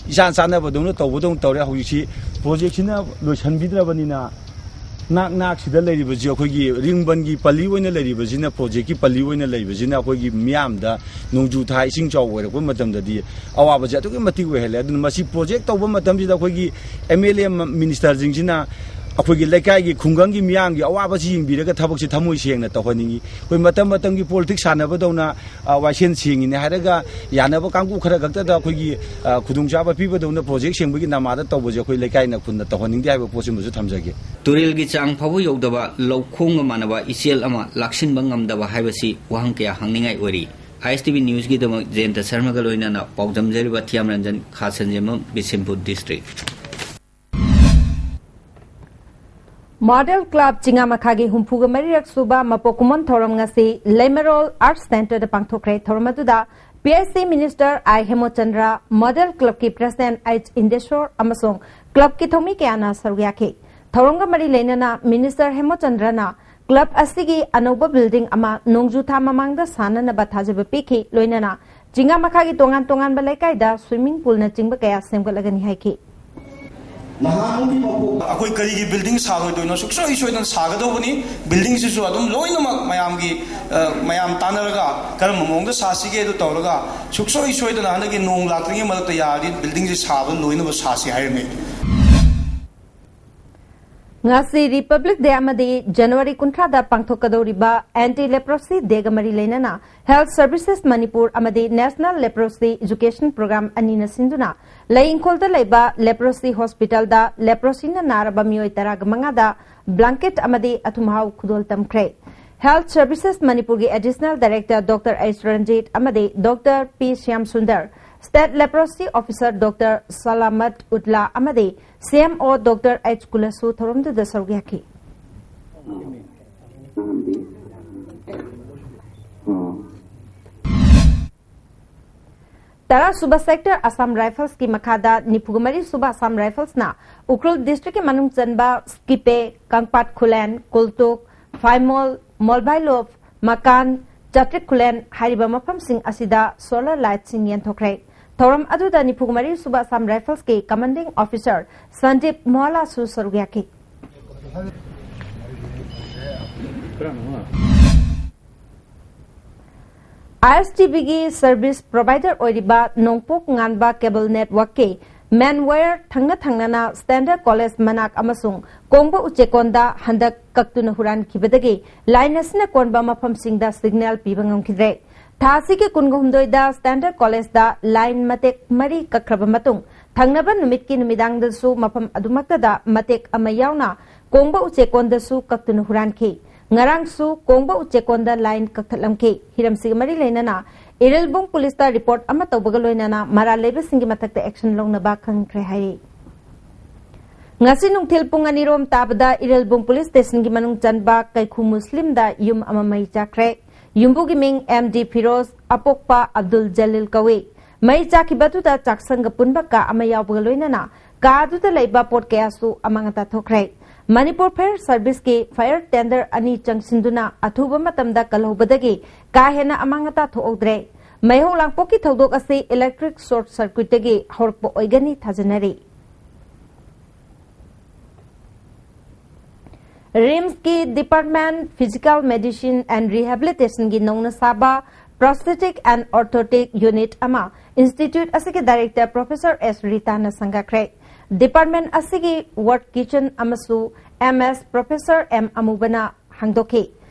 ꯏꯆꯥꯟ ꯆꯥꯟꯅꯕꯗꯧꯅ ꯇꯧꯕꯗꯧꯅ ꯇꯧꯔꯦ꯫ ꯍꯧꯖꯤꯛꯁꯤ ꯄ꯭ꯔꯣꯖꯦꯛꯁꯤꯅ ꯂꯣꯏꯁꯤꯟꯕꯤꯗ꯭ꯔꯕꯅꯤꯅ, ꯅꯥꯛ ꯅꯥꯛꯁꯤꯗ ꯂꯩꯔꯤꯕꯁꯤ ꯑꯩꯈꯣꯏꯒꯤ ꯔꯤꯡꯕꯟꯒꯤ ꯄꯜꯂꯤ ꯑꯣꯏꯅ ꯂꯩꯔꯤꯕꯁꯤꯅ, ꯄ꯭ꯔꯣꯖꯦꯛꯀꯤ ꯄꯜꯂꯤ ꯑꯣꯏꯅ ꯂꯩꯕꯁꯤꯅ ꯑꯩꯈꯣꯏꯒꯤ ꯃꯤꯌꯥꯝꯗ ꯅꯣꯡꯖꯨ ꯊꯥ ꯏꯁꯤꯡ ꯆꯥꯎꯕ ꯑꯣꯏꯔꯛꯄ ꯃꯇꯝꯗꯗꯤ ꯑꯋꯥꯕꯁꯦ ꯑꯗꯨꯛꯀꯤ ꯃꯇꯤꯛ ꯑꯣꯏꯍꯜꯂꯦ꯫ ꯑꯗꯨꯅ ꯃꯁꯤ ꯄ꯭ꯔꯣꯖꯦꯛ ꯇꯧꯕ ꯃꯇꯝꯁꯤꯗ ꯑꯩꯈꯣꯏꯒꯤ ꯑꯦꯝ ꯑꯦꯜ ꯑꯦ ꯃꯤꯅꯤꯁꯇꯔꯁꯤꯡꯁꯤꯅ ꯑꯩꯈꯣꯏꯒꯤ ꯂꯩꯀꯥꯏꯒꯤ ꯈꯨꯡꯒꯪꯒꯤ ꯃꯤꯌꯥꯝꯒꯤ ꯑꯋꯥꯕꯁꯤ ꯌꯦꯡꯕꯤꯔꯒ ꯊꯕꯛꯁꯤ ꯊꯃꯣꯏ ꯁꯦꯡꯅ ꯇꯧꯍꯟꯅꯤꯡꯉꯤ꯫ ꯑꯩꯈꯣꯏ ꯃꯇꯝ ꯃꯇꯝꯒꯤ ꯄꯣꯂꯤꯇꯤꯛꯁ ꯁꯥꯟꯅꯕꯗꯧꯅ, ꯑ, ꯋꯥꯏꯁꯦꯟ ꯁꯦꯡꯉꯤꯅꯦ ꯍꯥꯏꯔꯒ ꯌꯥꯅꯕ ꯀꯥꯡꯕꯨ ꯈꯔ ꯈꯛꯇꯗ ꯑꯩꯈꯣꯏꯒꯤ, ꯑ, ꯈꯨꯗꯣꯡꯆꯥꯕ ꯄꯤꯕꯗꯧꯅ ꯄ꯭ꯔꯣꯖꯦꯛ ꯁꯦꯡꯕꯒꯤ ꯅꯃꯥꯗ ꯇꯧꯕꯁꯦ ꯑꯩꯈꯣꯏ ꯂꯩꯀꯥꯏꯅ ꯈꯨꯟꯅ ꯇꯧꯍꯟꯅꯤꯡꯗꯦ ꯍꯥꯏꯕ ꯄꯣꯠꯁꯤꯃꯁꯨ ꯊꯝꯖꯒꯦ꯫ ꯇꯨꯔꯦꯜꯒꯤ ꯆꯥꯡ ꯐꯥꯎꯕ ꯌꯧꯗꯕ ꯂꯧꯈꯣꯡꯒ ꯃꯥꯟꯅꯕ ꯏꯆꯦꯜ ꯑꯃ ꯂꯥꯛꯁꯤꯟꯕ ꯉꯝꯗꯕ ꯍꯥꯏꯕꯁꯤ ꯋꯥꯍꯪ ꯀꯌꯥ ꯍꯪꯅꯤꯡꯉꯥꯏ ꯑꯣꯏꯔꯤ꯫ ꯑꯥꯏ ꯑꯦꯁ ꯇꯤ ꯚꯤ ꯅ꯭ꯌꯨꯁꯀꯤꯗꯃꯛ ꯖꯌꯟꯇ ꯁꯔꯃꯒ ꯂꯣꯏꯅꯅ ꯄꯥꯎꯗꯝꯖꯔꯤꯕ ꯊꯤꯌꯥꯝ ꯔꯟꯖꯟ, ꯈꯥ ꯁꯟꯖꯦꯝꯕꯝ, ꯕꯤꯁꯦꯝꯄꯨꯔ ꯗꯤꯁꯇ꯭ꯔꯤꯛ꯫ ꯃꯣꯗꯦꯜ ꯀ꯭ꯂꯕ ꯆꯤꯉꯥꯃꯈꯥꯒꯤ ꯍꯨꯝꯐꯨꯒ ꯃꯔꯤꯔꯛ ꯁꯨꯕ ꯃꯄꯣꯛ ꯀꯨꯝꯑꯣꯟ ꯊꯧꯔꯝ ꯉꯁꯤ ꯂꯩꯃꯔꯣꯜ ꯑꯥꯔꯠꯁ ꯁꯦꯟꯇꯔꯗ ꯄꯥꯡꯊꯣꯛꯈ꯭ꯔꯦ꯫ ꯊꯧꯔꯝ ꯑꯗꯨꯗ ꯄꯤ ꯑꯩꯆ ꯁꯤ ꯃꯤꯅꯤꯁꯇꯔ ꯑꯥꯏ ꯍꯦꯃꯣꯆꯟꯗ꯭ꯔ, ꯃꯣꯗꯦꯜ ꯀ꯭ꯂꯕꯀꯤ ꯄ꯭ꯔꯦꯁꯤꯗꯦꯟꯠ ꯑꯩꯆ ꯏꯟꯗꯦꯁꯣꯔ ꯑꯃꯁꯨꯡ ꯀ꯭ꯂꯕꯀꯤ ꯊꯧꯃꯤ ꯀꯌꯥꯅ ꯁꯔꯨꯛ ꯌꯥꯈꯤ꯫ ꯊꯧꯔꯝꯒ ꯃꯔꯤ ꯂꯩꯅꯅ ꯃꯤꯅꯤꯁꯇꯔ ꯍꯦꯃꯣꯆꯟꯗ꯭ꯔꯅ ꯀ꯭ꯂꯕ ꯑꯁꯤꯒꯤ ꯑꯅꯧꯕ ꯕꯤꯜꯗꯤꯡ ꯑꯃ ꯅꯣꯡꯖꯨ ꯊꯥ ꯃꯃꯥꯡꯗ ꯁꯥꯅꯅꯕ ꯊꯥꯖꯕ ꯄꯤꯈꯤ꯫ ꯂꯣꯏꯅꯅ ꯆꯤꯉꯥꯃꯈꯥꯒꯤ ꯇꯣꯉꯥꯟ ꯇꯣꯉꯥꯟꯕ ꯂꯩꯀꯥꯏꯗ ꯁ꯭ꯋꯤꯃꯤꯡ ꯄꯨꯜꯅꯆꯤꯡꯕ ꯀꯌꯥ ꯁꯦꯝꯒꯠꯂꯒꯅꯤ ꯍꯥꯏꯈꯤ꯫ ꯑꯩꯈꯣꯏ ꯀꯔꯤꯒꯤ ꯕꯤꯜꯗꯤꯡ ꯁꯥꯔꯣꯏꯗꯣꯏꯅꯣ? ꯁꯨꯡꯁꯣꯏ ꯁꯣꯏꯗꯅ ꯁꯥꯒꯗꯧꯕꯅꯤ꯫ ꯕꯤꯜꯗꯤꯡꯁꯤꯁꯨ ꯑꯗꯨꯝ ꯂꯣꯏꯅꯃꯛ ꯃꯌꯥꯝꯒꯤ, ꯑ, ꯃꯌꯥꯝ ꯇꯥꯟꯅꯔꯒ ꯀꯔꯝꯕ ꯃꯑꯣꯡꯗ ꯁꯥꯁꯤꯒꯦ ꯑꯗꯨ ꯇꯧꯔꯒ ꯁꯨꯡꯁꯣꯏ ꯁꯣꯏꯗꯅ ꯍꯟꯗꯛꯀꯤ ꯅꯣꯡ ꯂꯥꯛꯇ꯭ꯔꯤꯉꯩ ꯃꯔꯛꯇ ꯌꯥꯔꯗꯤ ꯕꯤꯜꯗꯤꯡꯁꯤ ꯁꯥꯕ ꯂꯣꯏꯅꯕ ꯁꯥꯁꯤ ꯍꯥꯏꯔꯝꯃꯤ꯫ ꯉꯁꯤ Republic Day ꯑꯃꯗꯤ January ꯀꯨꯟꯊ꯭ꯔꯥꯗ ꯄꯥꯡꯊꯣꯛꯀꯗꯧꯔꯤꯕ Anti Leprosy Dayꯒ ꯃꯔꯤ ꯂꯩꯅꯅ Health Services Manipur ꯑꯃꯗꯤ National Leprosy Education Program ꯑꯅꯤꯅ ꯁꯤꯟꯗꯨꯅ ꯂꯩ ꯏꯪꯈꯣꯜꯗ ꯂꯩꯕ Leprosy Hospitalꯗ leprosyꯅ ꯅꯥꯔꯕ ꯃꯤꯑꯣꯏ ꯇꯔꯥꯒ ꯃꯉꯥꯗ blanket ꯑꯃꯗꯤ ꯑꯊꯨꯝ ꯑꯍꯥꯎ ꯈꯨꯗꯣꯜ ꯇꯝꯈ꯭ꯔꯦ꯫ Health Services Manipurꯒꯤ Additional Director Doctor H Ranjit ꯑꯃꯗꯤ Doctor P Shyam Sundar, State Leprosy Officer Doctor ꯁꯂꯥꯃꯠ ꯎꯠꯂꯥ ꯑꯃꯗꯤ C M O Doctor H ꯀꯨꯂꯁꯨ ꯊꯧꯔꯝꯗꯨꯗ ꯁꯔꯨꯛ ꯌꯥꯈꯤ꯫ ꯇꯔꯥ ꯁꯨꯕ Sector Assam Riflesꯀꯤ ꯃꯈꯥꯗ ꯅꯤꯐꯨ ꯃꯔꯤ ꯁꯨꯕ Assam Riflesꯅ ꯎꯈ꯭ꯔꯨꯜ districtꯀꯤ ꯃꯅꯨꯡ ꯆꯟꯕ ꯁ꯭ꯀꯤꯄꯦ, ꯀꯪꯄꯥꯠ ꯈꯨꯂꯦꯟ, ꯀꯨꯜꯇꯨꯛ, ꯐꯥꯏꯃꯣꯜ, ꯃꯣꯜꯕꯥꯏꯂꯣꯞ, ꯃꯀꯥꯟ, ꯆꯥꯇ꯭ꯔꯤꯛ ꯈꯨꯂꯦꯟ ꯍꯥꯏꯔꯤꯕ ꯃꯐꯝꯁꯤꯡ ꯑꯁꯤꯗ solar lightꯁꯤꯡ ꯌꯦꯟꯊꯣꯛꯈ꯭ꯔꯦ꯫ ꯊꯧꯔꯝ ꯑꯗꯨꯗ ꯅꯤꯐꯨ ꯃꯔꯤ ꯁꯨꯕ Assam Riflesꯀꯤ Commanding Officer ꯁꯟꯗꯤꯞ ꯃꯣꯍꯂꯥꯁꯨ ꯁꯔꯨꯛ ꯌꯥꯈꯤ꯫ ISTVꯒꯤ service provider ꯑꯣꯏꯔꯤꯕ ꯅꯣꯡꯄꯣꯛ ꯉꯥꯟꯕ cable networkꯀꯤ main wire ꯊꯪꯅ ꯊꯪꯅꯅ Standard College ꯃꯅꯥꯛ ꯑꯃꯁꯨꯡ ꯀꯣꯡꯕ ꯎꯆꯦꯛꯀꯣꯟꯗ ꯍꯟꯗꯛ ꯀꯛꯇꯨꯅ ꯍꯨꯔꯥꯟꯈꯤꯕꯗꯒꯤ line ꯑꯁꯤꯅ ꯀꯣꯟꯕ ꯃꯐꯝꯁꯤꯡꯗ signal ꯄꯤꯕ ꯉꯝꯈꯤꯗ꯭ꯔꯦ꯫ ꯊꯥ ꯑꯁꯤꯒꯤ ꯀꯨꯟꯒ ꯍꯨꯝꯗꯣꯏꯗ Standard Collegeꯗ line ꯃꯇꯦꯛ ꯃꯔꯤ ꯀꯛꯈ꯭ꯔꯕ ꯃꯇꯨꯡ, ꯊꯪꯅꯕ ꯅꯨꯃꯤꯠꯀꯤ ꯅꯨꯃꯤꯗꯥꯡꯗꯁꯨ ꯃꯐꯝ ꯑꯗꯨꯃꯛꯇꯗ ꯃꯇꯦꯛ ꯑꯃ ꯌꯥꯎꯅ ꯀꯣꯡꯕ ꯎꯆꯦꯛꯀꯣꯟꯗꯁꯨ ꯀꯛꯇꯨꯅ ꯍꯨꯔꯥꯟꯈꯤ꯫ ꯉꯔꯥꯡꯁꯨ ꯀꯣꯡꯕ ꯎꯆꯦꯛꯀꯣꯟꯗ line ꯀꯛꯊꯠꯂꯝꯈꯤ꯫ ꯍꯤꯔꯝꯁꯤꯒ ꯃꯔꯤ ꯂꯩꯅꯅ ꯏꯔꯤꯜꯕꯨꯡ policeꯇ report ꯑꯃ ꯇꯧꯕꯒ ꯂꯣꯏꯅꯅ ꯃꯔꯥꯜ ꯂꯩꯕꯁꯤꯡꯒꯤ ꯃꯊꯛꯇ action ꯂꯧꯅꯕ ꯈꯪꯈ꯭ꯔꯦ ꯍꯥꯏꯔꯤ꯫ ꯉꯁꯤ ꯅꯨꯡꯊꯤꯜ ꯄꯨꯡ ꯑꯅꯤꯔꯣꯝ ꯇꯥꯕꯗ ꯏꯔꯤꯜꯕꯨꯡ police stationꯒꯤ ꯃꯅꯨꯡ ꯆꯟꯕ ꯀꯩꯈꯨ ꯃꯨꯁꯂꯤꯝꯗ ꯌꯨꯝ ꯑꯃ ꯃꯩ ꯆꯥꯛꯈ꯭ꯔꯦ꯫ ꯌꯨꯝꯕꯨꯒꯤ ꯃꯤꯡ M D ꯐꯤꯔꯣꯖ, ꯑꯄꯣꯛꯄ ꯑꯕꯗꯨꯜ ꯖꯂꯤꯜ ꯀꯧꯏ꯫ ꯃꯩ ꯆꯥꯛꯈꯤꯕꯗꯨꯗ ꯆꯥꯛꯁꯪꯒ ꯄꯨꯟꯕ ꯀꯥ ꯑꯃ ꯌꯥꯎꯕꯒ ꯂꯣꯏꯅꯅ ꯀꯥ ꯑꯗꯨꯗ ꯂꯩꯕ ꯄꯣꯠ ꯀꯌꯥꯁꯨ ꯑꯃꯥꯡ ꯑꯇꯥ ꯊꯣꯛꯈ꯭ꯔꯦ꯫ ꯃꯅꯤꯄꯨꯔ Fire Serviceꯀꯤ fire tender ꯑꯅꯤ ꯆꯪꯁꯤꯟꯗꯨꯅ ꯑꯊꯨꯕ ꯃꯇꯝꯗ ꯀꯜꯍꯧꯕꯗꯒꯤ ꯀꯥ ꯍꯦꯟꯅ ꯑꯃꯥꯡ ꯑꯇꯥ ꯊꯣꯛꯍꯧꯗ꯭ꯔꯦ꯫ ꯃꯩꯍꯧ ꯂꯥꯡꯄꯣꯛꯀꯤ ꯊꯧꯗꯣꯛ ꯑꯁꯤ electric short circuitꯇꯒꯤ ꯍꯧꯔꯛꯄ ꯑꯣꯏꯒꯅꯤ ꯊꯥꯖꯅꯔꯤ꯫ RIMSꯀꯤ Department Physical Medicine and Rehabilitationꯒꯤ ꯅꯧꯅ ꯁꯥꯕ Prosthetic and Orthotic Unit ꯑꯃ institute ꯑꯁꯤꯒꯤ director Professor S ꯔꯤꯇꯥꯅ ꯁꯪꯒꯥꯈ꯭ꯔꯦ꯫ Department ꯑꯁꯤꯒꯤ ward kitchen ꯑꯃꯁꯨ ꯑꯦꯝ ꯑꯦꯁ ꯄ꯭ꯔꯣꯐꯦꯁꯔ ꯑꯦꯝ ꯑꯃꯨꯕꯅ ꯍꯥꯡꯗꯣꯛꯈꯤ꯫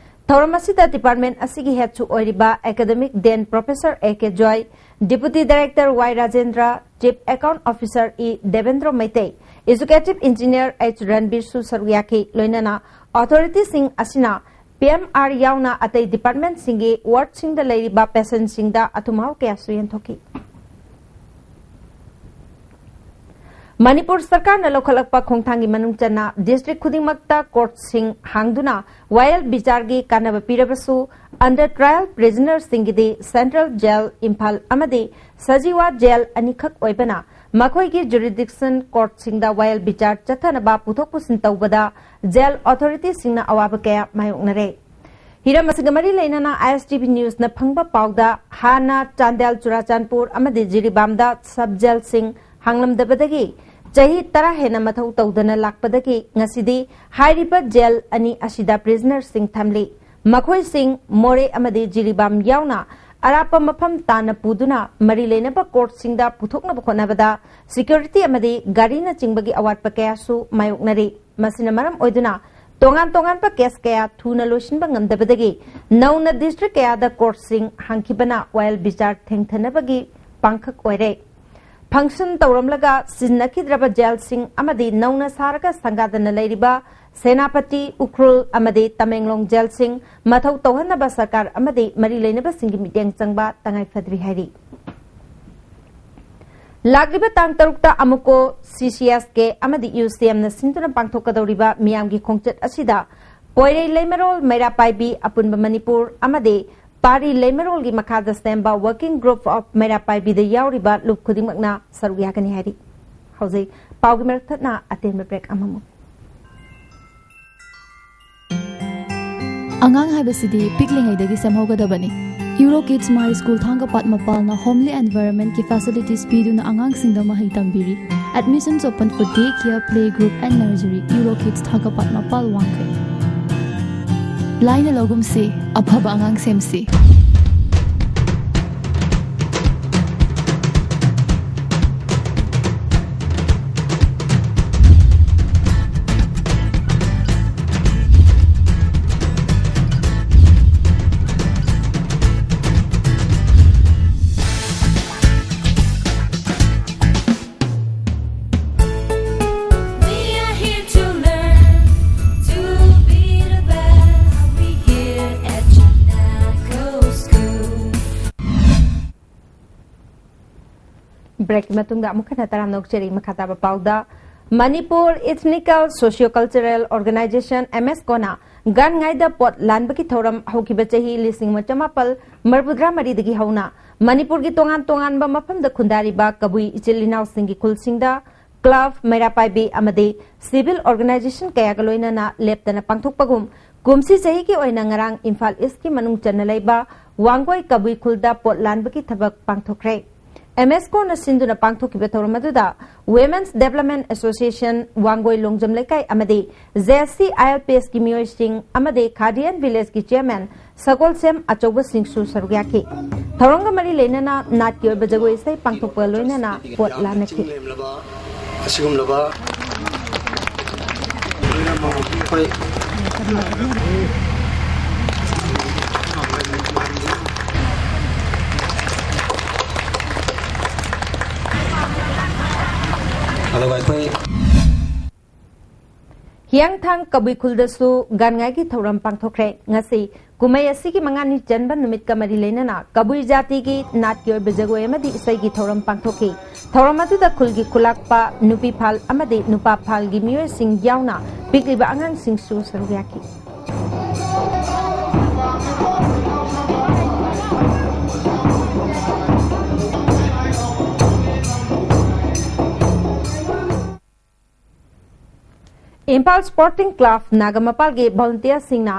ꯊꯧꯔꯝ ꯑꯁꯤꯗ ꯗꯤꯄꯥꯔꯠꯃꯦꯟ ꯑꯁꯤꯒꯤ ꯍꯦꯗꯁꯨ ꯑꯣꯏꯔꯤꯕ academic dean professor A K Joy, deputy director Y Rajendra, chief account officer E Debendro Meitei, executive engineer H ꯔꯟꯕꯤꯔꯁꯨ ꯁꯔꯨꯛ ꯌꯥꯈꯤ꯫ ꯂꯣꯏꯅꯅ ꯑꯣꯊꯣꯔꯤꯇꯤꯁꯤꯡ ꯑꯁꯤꯅ ꯄꯤ ꯑꯦꯝ ꯑꯥꯔ ꯌꯥꯎꯅ ꯑꯇꯩ ꯗꯤꯄꯥꯔꯠꯃꯦꯟꯁꯤꯡꯒꯤ ꯋꯥꯔꯗꯁꯤꯡꯗ ꯂꯩꯔꯤꯕ ꯄꯦꯁꯦꯟꯁꯤꯡꯗ ꯑꯊꯨꯝ ꯑꯍꯥꯎ ꯀꯌꯥꯁꯨ ꯌꯦꯟꯊꯣꯛꯈꯤ꯫ ꯃꯅꯤꯄꯨꯔ ꯁꯔꯀꯥꯔꯅ ꯂꯧꯈꯠꯂꯛꯄ ꯈꯣꯡꯊꯥꯡꯒꯤ ꯃꯅꯨꯡ ꯆꯟꯅ ꯗꯤꯁꯇ꯭ꯔꯤꯛ ꯈꯨꯗꯤꯡꯃꯛꯇ ꯀꯣꯔꯠꯁꯤꯡ ꯍꯥꯡꯗꯨꯅ ꯋꯥꯌꯦꯜ ꯕꯤꯆꯥꯔꯒꯤ ꯀꯥꯟꯅꯕ ꯄꯤꯔꯕꯁꯨ, ꯑꯟꯗꯔ ꯇ꯭ꯔꯥꯌꯦꯜ ꯄ꯭ꯔꯤꯖꯅꯔꯁꯤꯡꯒꯤꯗꯤ ꯁꯦꯟꯇ꯭ꯔꯦꯜ ꯖꯦꯜ ꯏꯝꯐꯥꯜ ꯑꯃꯗꯤ ꯁꯖꯤꯋꯥ ꯖꯦꯜ ꯑꯅꯤꯈꯛ ꯑꯣꯏꯕꯅ ꯃꯈꯣꯏꯒꯤ ꯖꯨꯔꯤꯗꯤꯛꯁꯟ ꯀꯣꯔꯠꯁꯤꯡꯗ ꯋꯥꯌꯦꯜ ꯕꯤꯆꯥꯔ ꯆꯠꯊꯅꯕ ꯄꯨꯊꯣꯛ ꯄꯨꯁꯤꯟ ꯇꯧꯕꯗ ꯖꯦꯜ ꯑꯣꯊꯣꯔꯤꯇꯤꯁꯤꯡꯅ ꯑꯋꯥꯕ ꯀꯌꯥ ꯃꯥꯌꯣꯛꯅꯔꯦ꯫ ꯍꯤꯔꯝ ꯑꯁꯤꯒ ꯃꯔꯤ ꯂꯩꯅꯅ ꯑꯥꯏ ꯑꯦꯁ ꯇꯤ ꯚꯤ ꯅ꯭ꯌꯨꯁꯅ ꯐꯪꯕ ꯄꯥꯎꯗ, ꯍꯥꯟꯅ ꯆꯥꯟꯗꯦꯜ, ꯆꯨꯔꯥꯆꯥꯟꯄꯨꯔ ꯑꯃꯗꯤ ꯖꯤꯔꯤꯕꯥꯝꯗ ꯁꯕ ꯖꯦꯜꯁꯤꯡ ꯍꯥꯡꯂꯝꯗꯕꯗꯒꯤ ꯆꯍꯤ ꯇꯔꯥ ꯍꯦꯟꯅ ꯃꯊꯧ ꯇꯧꯗꯅ ꯂꯥꯛꯄꯗꯒꯤ ꯉꯁꯤꯗꯤ ꯍꯥꯏꯔꯤꯕ ꯖꯦꯜ ꯑꯅꯤ ꯑꯁꯤꯗ ꯄ꯭ꯔꯤꯖꯅꯔꯁꯤꯡ ꯊꯝꯂꯤ꯫ ꯃꯈꯣꯏꯁꯤꯡ ꯃꯣꯔꯦ ꯑꯃꯗꯤ ꯖꯤꯔꯤꯕꯥꯝ ꯌꯥꯎꯅ ꯑꯔꯥꯞꯄ ꯃꯐꯝ ꯇꯥꯟꯅ ꯄꯨꯗꯨꯅ ꯃꯔꯤ ꯂꯩꯅꯕ ꯀꯣꯔꯠꯁꯤꯡꯗ ꯄꯨꯊꯣꯛꯅꯕ ꯍꯣꯠꯅꯕꯗ ꯁꯦꯀ꯭ꯌꯨꯔꯤꯇꯤ ꯑꯃꯗꯤ ꯒꯥꯔꯤꯅꯆꯤꯡꯕꯒꯤ ꯑꯋꯥꯠꯄ ꯀꯌꯥꯁꯨ ꯃꯥꯌꯣꯛꯅꯔꯤ꯫ ꯃꯁꯤꯅ ꯃꯔꯝ ꯑꯣꯏꯗꯨꯅ ꯇꯣꯉꯥꯟ ꯇꯣꯉꯥꯟꯕ ꯀꯦꯁ ꯀꯌꯥ ꯊꯨꯅ ꯂꯣꯏꯁꯤꯟꯕ ꯉꯝꯗꯕꯗꯒꯤ ꯅꯧꯅ ꯗꯤꯁꯇ꯭ꯔꯤꯛ ꯀꯌꯥꯗ ꯀꯣꯔꯠꯁꯤꯡ ꯍꯥꯡꯈꯤꯕꯅ ꯋꯥꯌꯦꯜ ꯕꯤꯆꯥꯔ ꯊꯦꯡꯊꯅꯕꯒꯤ ꯄꯥꯡꯈꯛ ꯑꯣꯏꯔꯦ꯫ ꯐꯪꯁꯟ ꯇꯧꯔꯝꯂꯒ ꯁꯤꯖꯤꯟꯅꯈꯤꯗ꯭ꯔꯕ ꯖꯦꯜꯁꯤꯡ ꯑꯃꯗꯤ ꯅꯧꯅ ꯁꯥꯔꯒ ꯁꯪꯒꯥꯗꯅ ꯂꯩꯔꯤꯕ ꯁꯦꯅꯥꯄꯇꯤ, ꯎꯈ꯭ꯔꯨꯜ ꯑꯃꯗꯤ ꯇꯃꯦꯡꯂꯣꯡ ꯖꯦꯜꯁꯤꯡ ꯃꯊꯧ ꯇꯧꯍꯟꯅꯕ ꯁꯔꯀꯥꯔ ꯑꯃꯗꯤ ꯃꯔꯤ ꯂꯩꯅꯕꯁꯤꯡꯒꯤ ꯃꯤꯠꯌꯦꯡ ꯆꯪꯕ ꯇꯉꯥꯏ ꯐꯗ꯭ꯔꯤ ꯍꯥꯏꯔꯤ꯫ ꯂꯥꯛꯂꯤꯕ ꯇꯥꯡ ꯇꯔꯨꯛꯇ ꯑꯃꯨꯛꯀꯣ ꯁꯤ ꯁꯤ ꯑꯦꯁ ꯀꯦ ꯑꯃꯗꯤ ꯌꯨ ꯁꯤ ꯑꯦꯝꯅ ꯁꯤꯟꯗꯨꯅ ꯄꯥꯡꯊꯣꯛꯀꯗꯧꯔꯤꯕ ꯃꯤꯌꯥꯝꯒꯤ ꯈꯣꯡꯆꯠ ꯑꯁꯤꯗ ꯄꯣꯏꯔꯩ, ꯂꯩꯃꯔꯣꯜ, ꯃꯩꯔꯥ ꯄꯥꯏꯕꯤ, ꯑꯄꯨꯟꯕ ꯃꯅꯤꯄꯨꯔ ꯑꯃꯗꯤ ꯄꯥꯔꯤ ꯂꯩꯃꯔꯣꯜꯒꯤ ꯃꯈꯥꯗ ꯁꯦꯝꯕ Working Group of ꯃꯩꯔꯥ ꯄꯥꯏꯕꯤꯗ ꯌꯥꯎꯔꯤꯕ ꯂꯨꯞ ꯈꯨꯗꯤꯡꯃꯛꯅ ꯁꯔꯨꯛ ꯌꯥꯒꯅꯤ ꯍꯥꯏꯔꯤ꯫ ꯍꯧꯖꯤꯛ ꯄꯥꯎꯒꯤ ꯃꯔꯛ ꯊꯠꯅ ꯑꯇꯦꯟꯕ ꯕ꯭ꯔꯦꯛ ꯑꯃꯃꯨꯛ꯫ ꯑꯉꯥꯡ ꯍꯥꯏꯕꯁꯤꯗꯤ ꯄꯤꯛꯂꯤꯉꯩꯗꯒꯤ ꯁꯦꯝꯍꯧꯒꯗꯕꯅꯤ꯫ ꯌꯨꯔꯣ ꯀꯤꯗꯁ ꯃꯥꯏ ꯁ꯭ꯀꯨꯜ ꯊꯥꯡꯒꯄꯥꯠ ꯃꯄꯥꯜꯅ ꯍꯣꯝꯂꯤ ꯑꯦꯟꯚꯥꯏꯔꯟꯃꯦꯟꯠꯀꯤ ꯐꯦꯁꯤꯂꯤꯇꯤꯁ ꯄꯤꯗꯨꯅ ꯑꯉꯥꯡꯁꯤꯡꯗ ꯃꯍꯩ ꯇꯝꯕꯤꯔꯤ꯫ Admissions open for day care, play group and nursery. Euro Kids ꯊꯥꯡꯒꯄꯥꯠ ꯃꯄꯥꯜ ꯋꯥꯡꯈꯩ꯫ ꯂꯥꯏꯅ ꯂꯧꯒꯨꯝꯁꯤ, ꯑꯐꯕ ꯑꯉꯥꯡ ꯁꯦꯝꯁꯤ꯫ Breakꯀꯤ ꯃꯇꯨꯡꯗ ꯑꯃꯨꯛ ꯍꯟꯅ ꯇꯔꯥꯝꯅ ꯑꯣꯛꯆꯔꯤ꯫ ꯃꯈꯥ ꯇꯥꯕ ꯄꯥꯎꯗ, Manipur Ethnical Socio-Cultural Organization, MSCOꯅ ꯒꯥꯟꯉꯥꯏꯗ ꯄꯣꯠ ꯂꯥꯟꯕꯒꯤ ꯊꯧꯔꯝ ꯍꯧꯈꯤꯕ ꯆꯍꯤ ꯂꯤꯁꯤꯡ ꯑꯃ ꯆꯃꯥꯄꯜ ꯃꯔꯤꯐꯨꯇꯔꯥ ꯃꯔꯤꯗꯒꯤ ꯍꯧꯅ ꯃꯅꯤꯄꯨꯔꯒꯤ ꯇꯣꯉꯥꯟ ꯇꯣꯉꯥꯟꯕ ꯃꯐꯝꯗ ꯈꯨꯟꯗꯥꯔꯤꯕ ꯀꯕꯨꯏ ꯏꯆꯤꯜ ꯏꯅꯥꯎꯁꯤꯡꯒꯤ ꯈꯨꯜꯁꯤꯡꯗ club, ꯃꯩꯔꯥ ꯄꯥꯏꯕꯤ ꯑꯃꯗꯤ civil organization ꯀꯌꯥꯒ ꯂꯣꯏꯅꯅ ꯂꯦꯞꯇꯅ ꯄꯥꯡꯊꯣꯛꯄꯒꯨꯝ, ꯀꯨꯝꯁꯤ ꯆꯍꯤꯒꯤ ꯑꯣꯏꯅ ꯉꯔꯥꯡ ꯏꯝꯐꯥꯜ ꯏꯁꯀꯤ ꯃꯅꯨꯡ ꯆꯟꯅ ꯂꯩꯕ ꯋꯥꯡꯒꯣꯏ ꯀꯕꯨꯏ ꯈꯨꯜꯗ ꯄꯣꯠ ꯂꯥꯟꯕꯒꯤ ꯊꯕꯛ ꯄꯥꯡꯊꯣꯛꯈ꯭ꯔꯦ꯫ MSCOꯅ ꯁꯤꯟꯗꯨꯅ ꯄꯥꯡꯊꯣꯛꯈꯤꯕ ꯊꯧꯔꯝ ꯑꯗꯨꯗ Women's Development Association Wangoi Longjam ꯂꯩꯀꯥꯏ ꯑꯃꯗꯤ JC ILPSꯀꯤ ꯃꯤꯑꯣꯏꯁꯤꯡ ꯑꯃꯗꯤ Khadian Villageꯀꯤ chairman ꯁꯒꯣꯜꯁꯦꯝ ꯑꯆꯧꯕꯁꯤꯡꯁꯨ ꯁꯔꯨꯛ ꯌꯥꯈꯤ꯫ ꯊꯧꯔꯝꯒ ꯃꯔꯤ ꯂꯩꯅꯅ ꯅꯥꯠꯀꯤ ꯑꯣꯏꯕ ꯖꯒꯣꯏ ꯏꯁꯩ ꯄꯥꯡꯊꯣꯛꯄꯒ ꯂꯣꯏꯅꯅ ꯄꯣꯠ ꯂꯥꯟꯅꯈꯤ꯫ ꯑꯁꯤꯒꯨꯝꯂꯕ ꯑꯩꯈꯣꯏ ꯑꯗꯨꯒ ꯑꯩꯈꯣꯏ ꯍꯤꯌꯥꯡꯊꯥꯡ ꯀꯕꯨꯏ ꯈꯨꯜꯗꯁꯨ ꯒꯥꯟꯉꯥꯏꯒꯤ ꯊꯧꯔꯝ ꯄꯥꯡꯊꯣꯛꯈ꯭ꯔꯦ꯫ ꯉꯁꯤ ꯀꯨꯝꯍꯩ ꯑꯁꯤꯒꯤ ꯃꯉꯥꯅꯤ ꯆꯟꯕ ꯅꯨꯃꯤꯠꯀ ꯃꯔꯤ ꯂꯩꯅꯅ ꯀꯕꯨꯏ ꯖꯥꯇꯤꯒꯤ ꯅꯥꯠꯀꯤ ꯑꯣꯏꯕ ꯖꯒꯣꯏ ꯑꯃꯗꯤ ꯏꯁꯩꯒꯤ ꯊꯧꯔꯝ ꯄꯥꯡꯊꯣꯛꯈꯤ꯫ ꯊꯧꯔꯝ ꯑꯗꯨꯗ ꯈꯨꯜꯒꯤ ꯈꯨꯂꯥꯛꯄ, ꯅꯨꯄꯤ ꯐꯥꯜ ꯑꯃꯗꯤ ꯅꯨꯄꯥ ꯐꯥꯜꯒꯤ ꯃꯤꯑꯣꯏꯁꯤꯡ ꯌꯥꯎꯅ ꯄꯤꯛꯂꯤꯕ ꯑꯉꯥꯡꯁꯤꯡꯁꯨ ꯁꯔꯨꯛ ꯌꯥꯈꯤ꯫ ꯏꯝꯐꯥꯜ Sporting Club ꯅꯥꯒꯥꯃꯄꯥꯜꯒꯤ volunteerꯁꯤꯡꯅ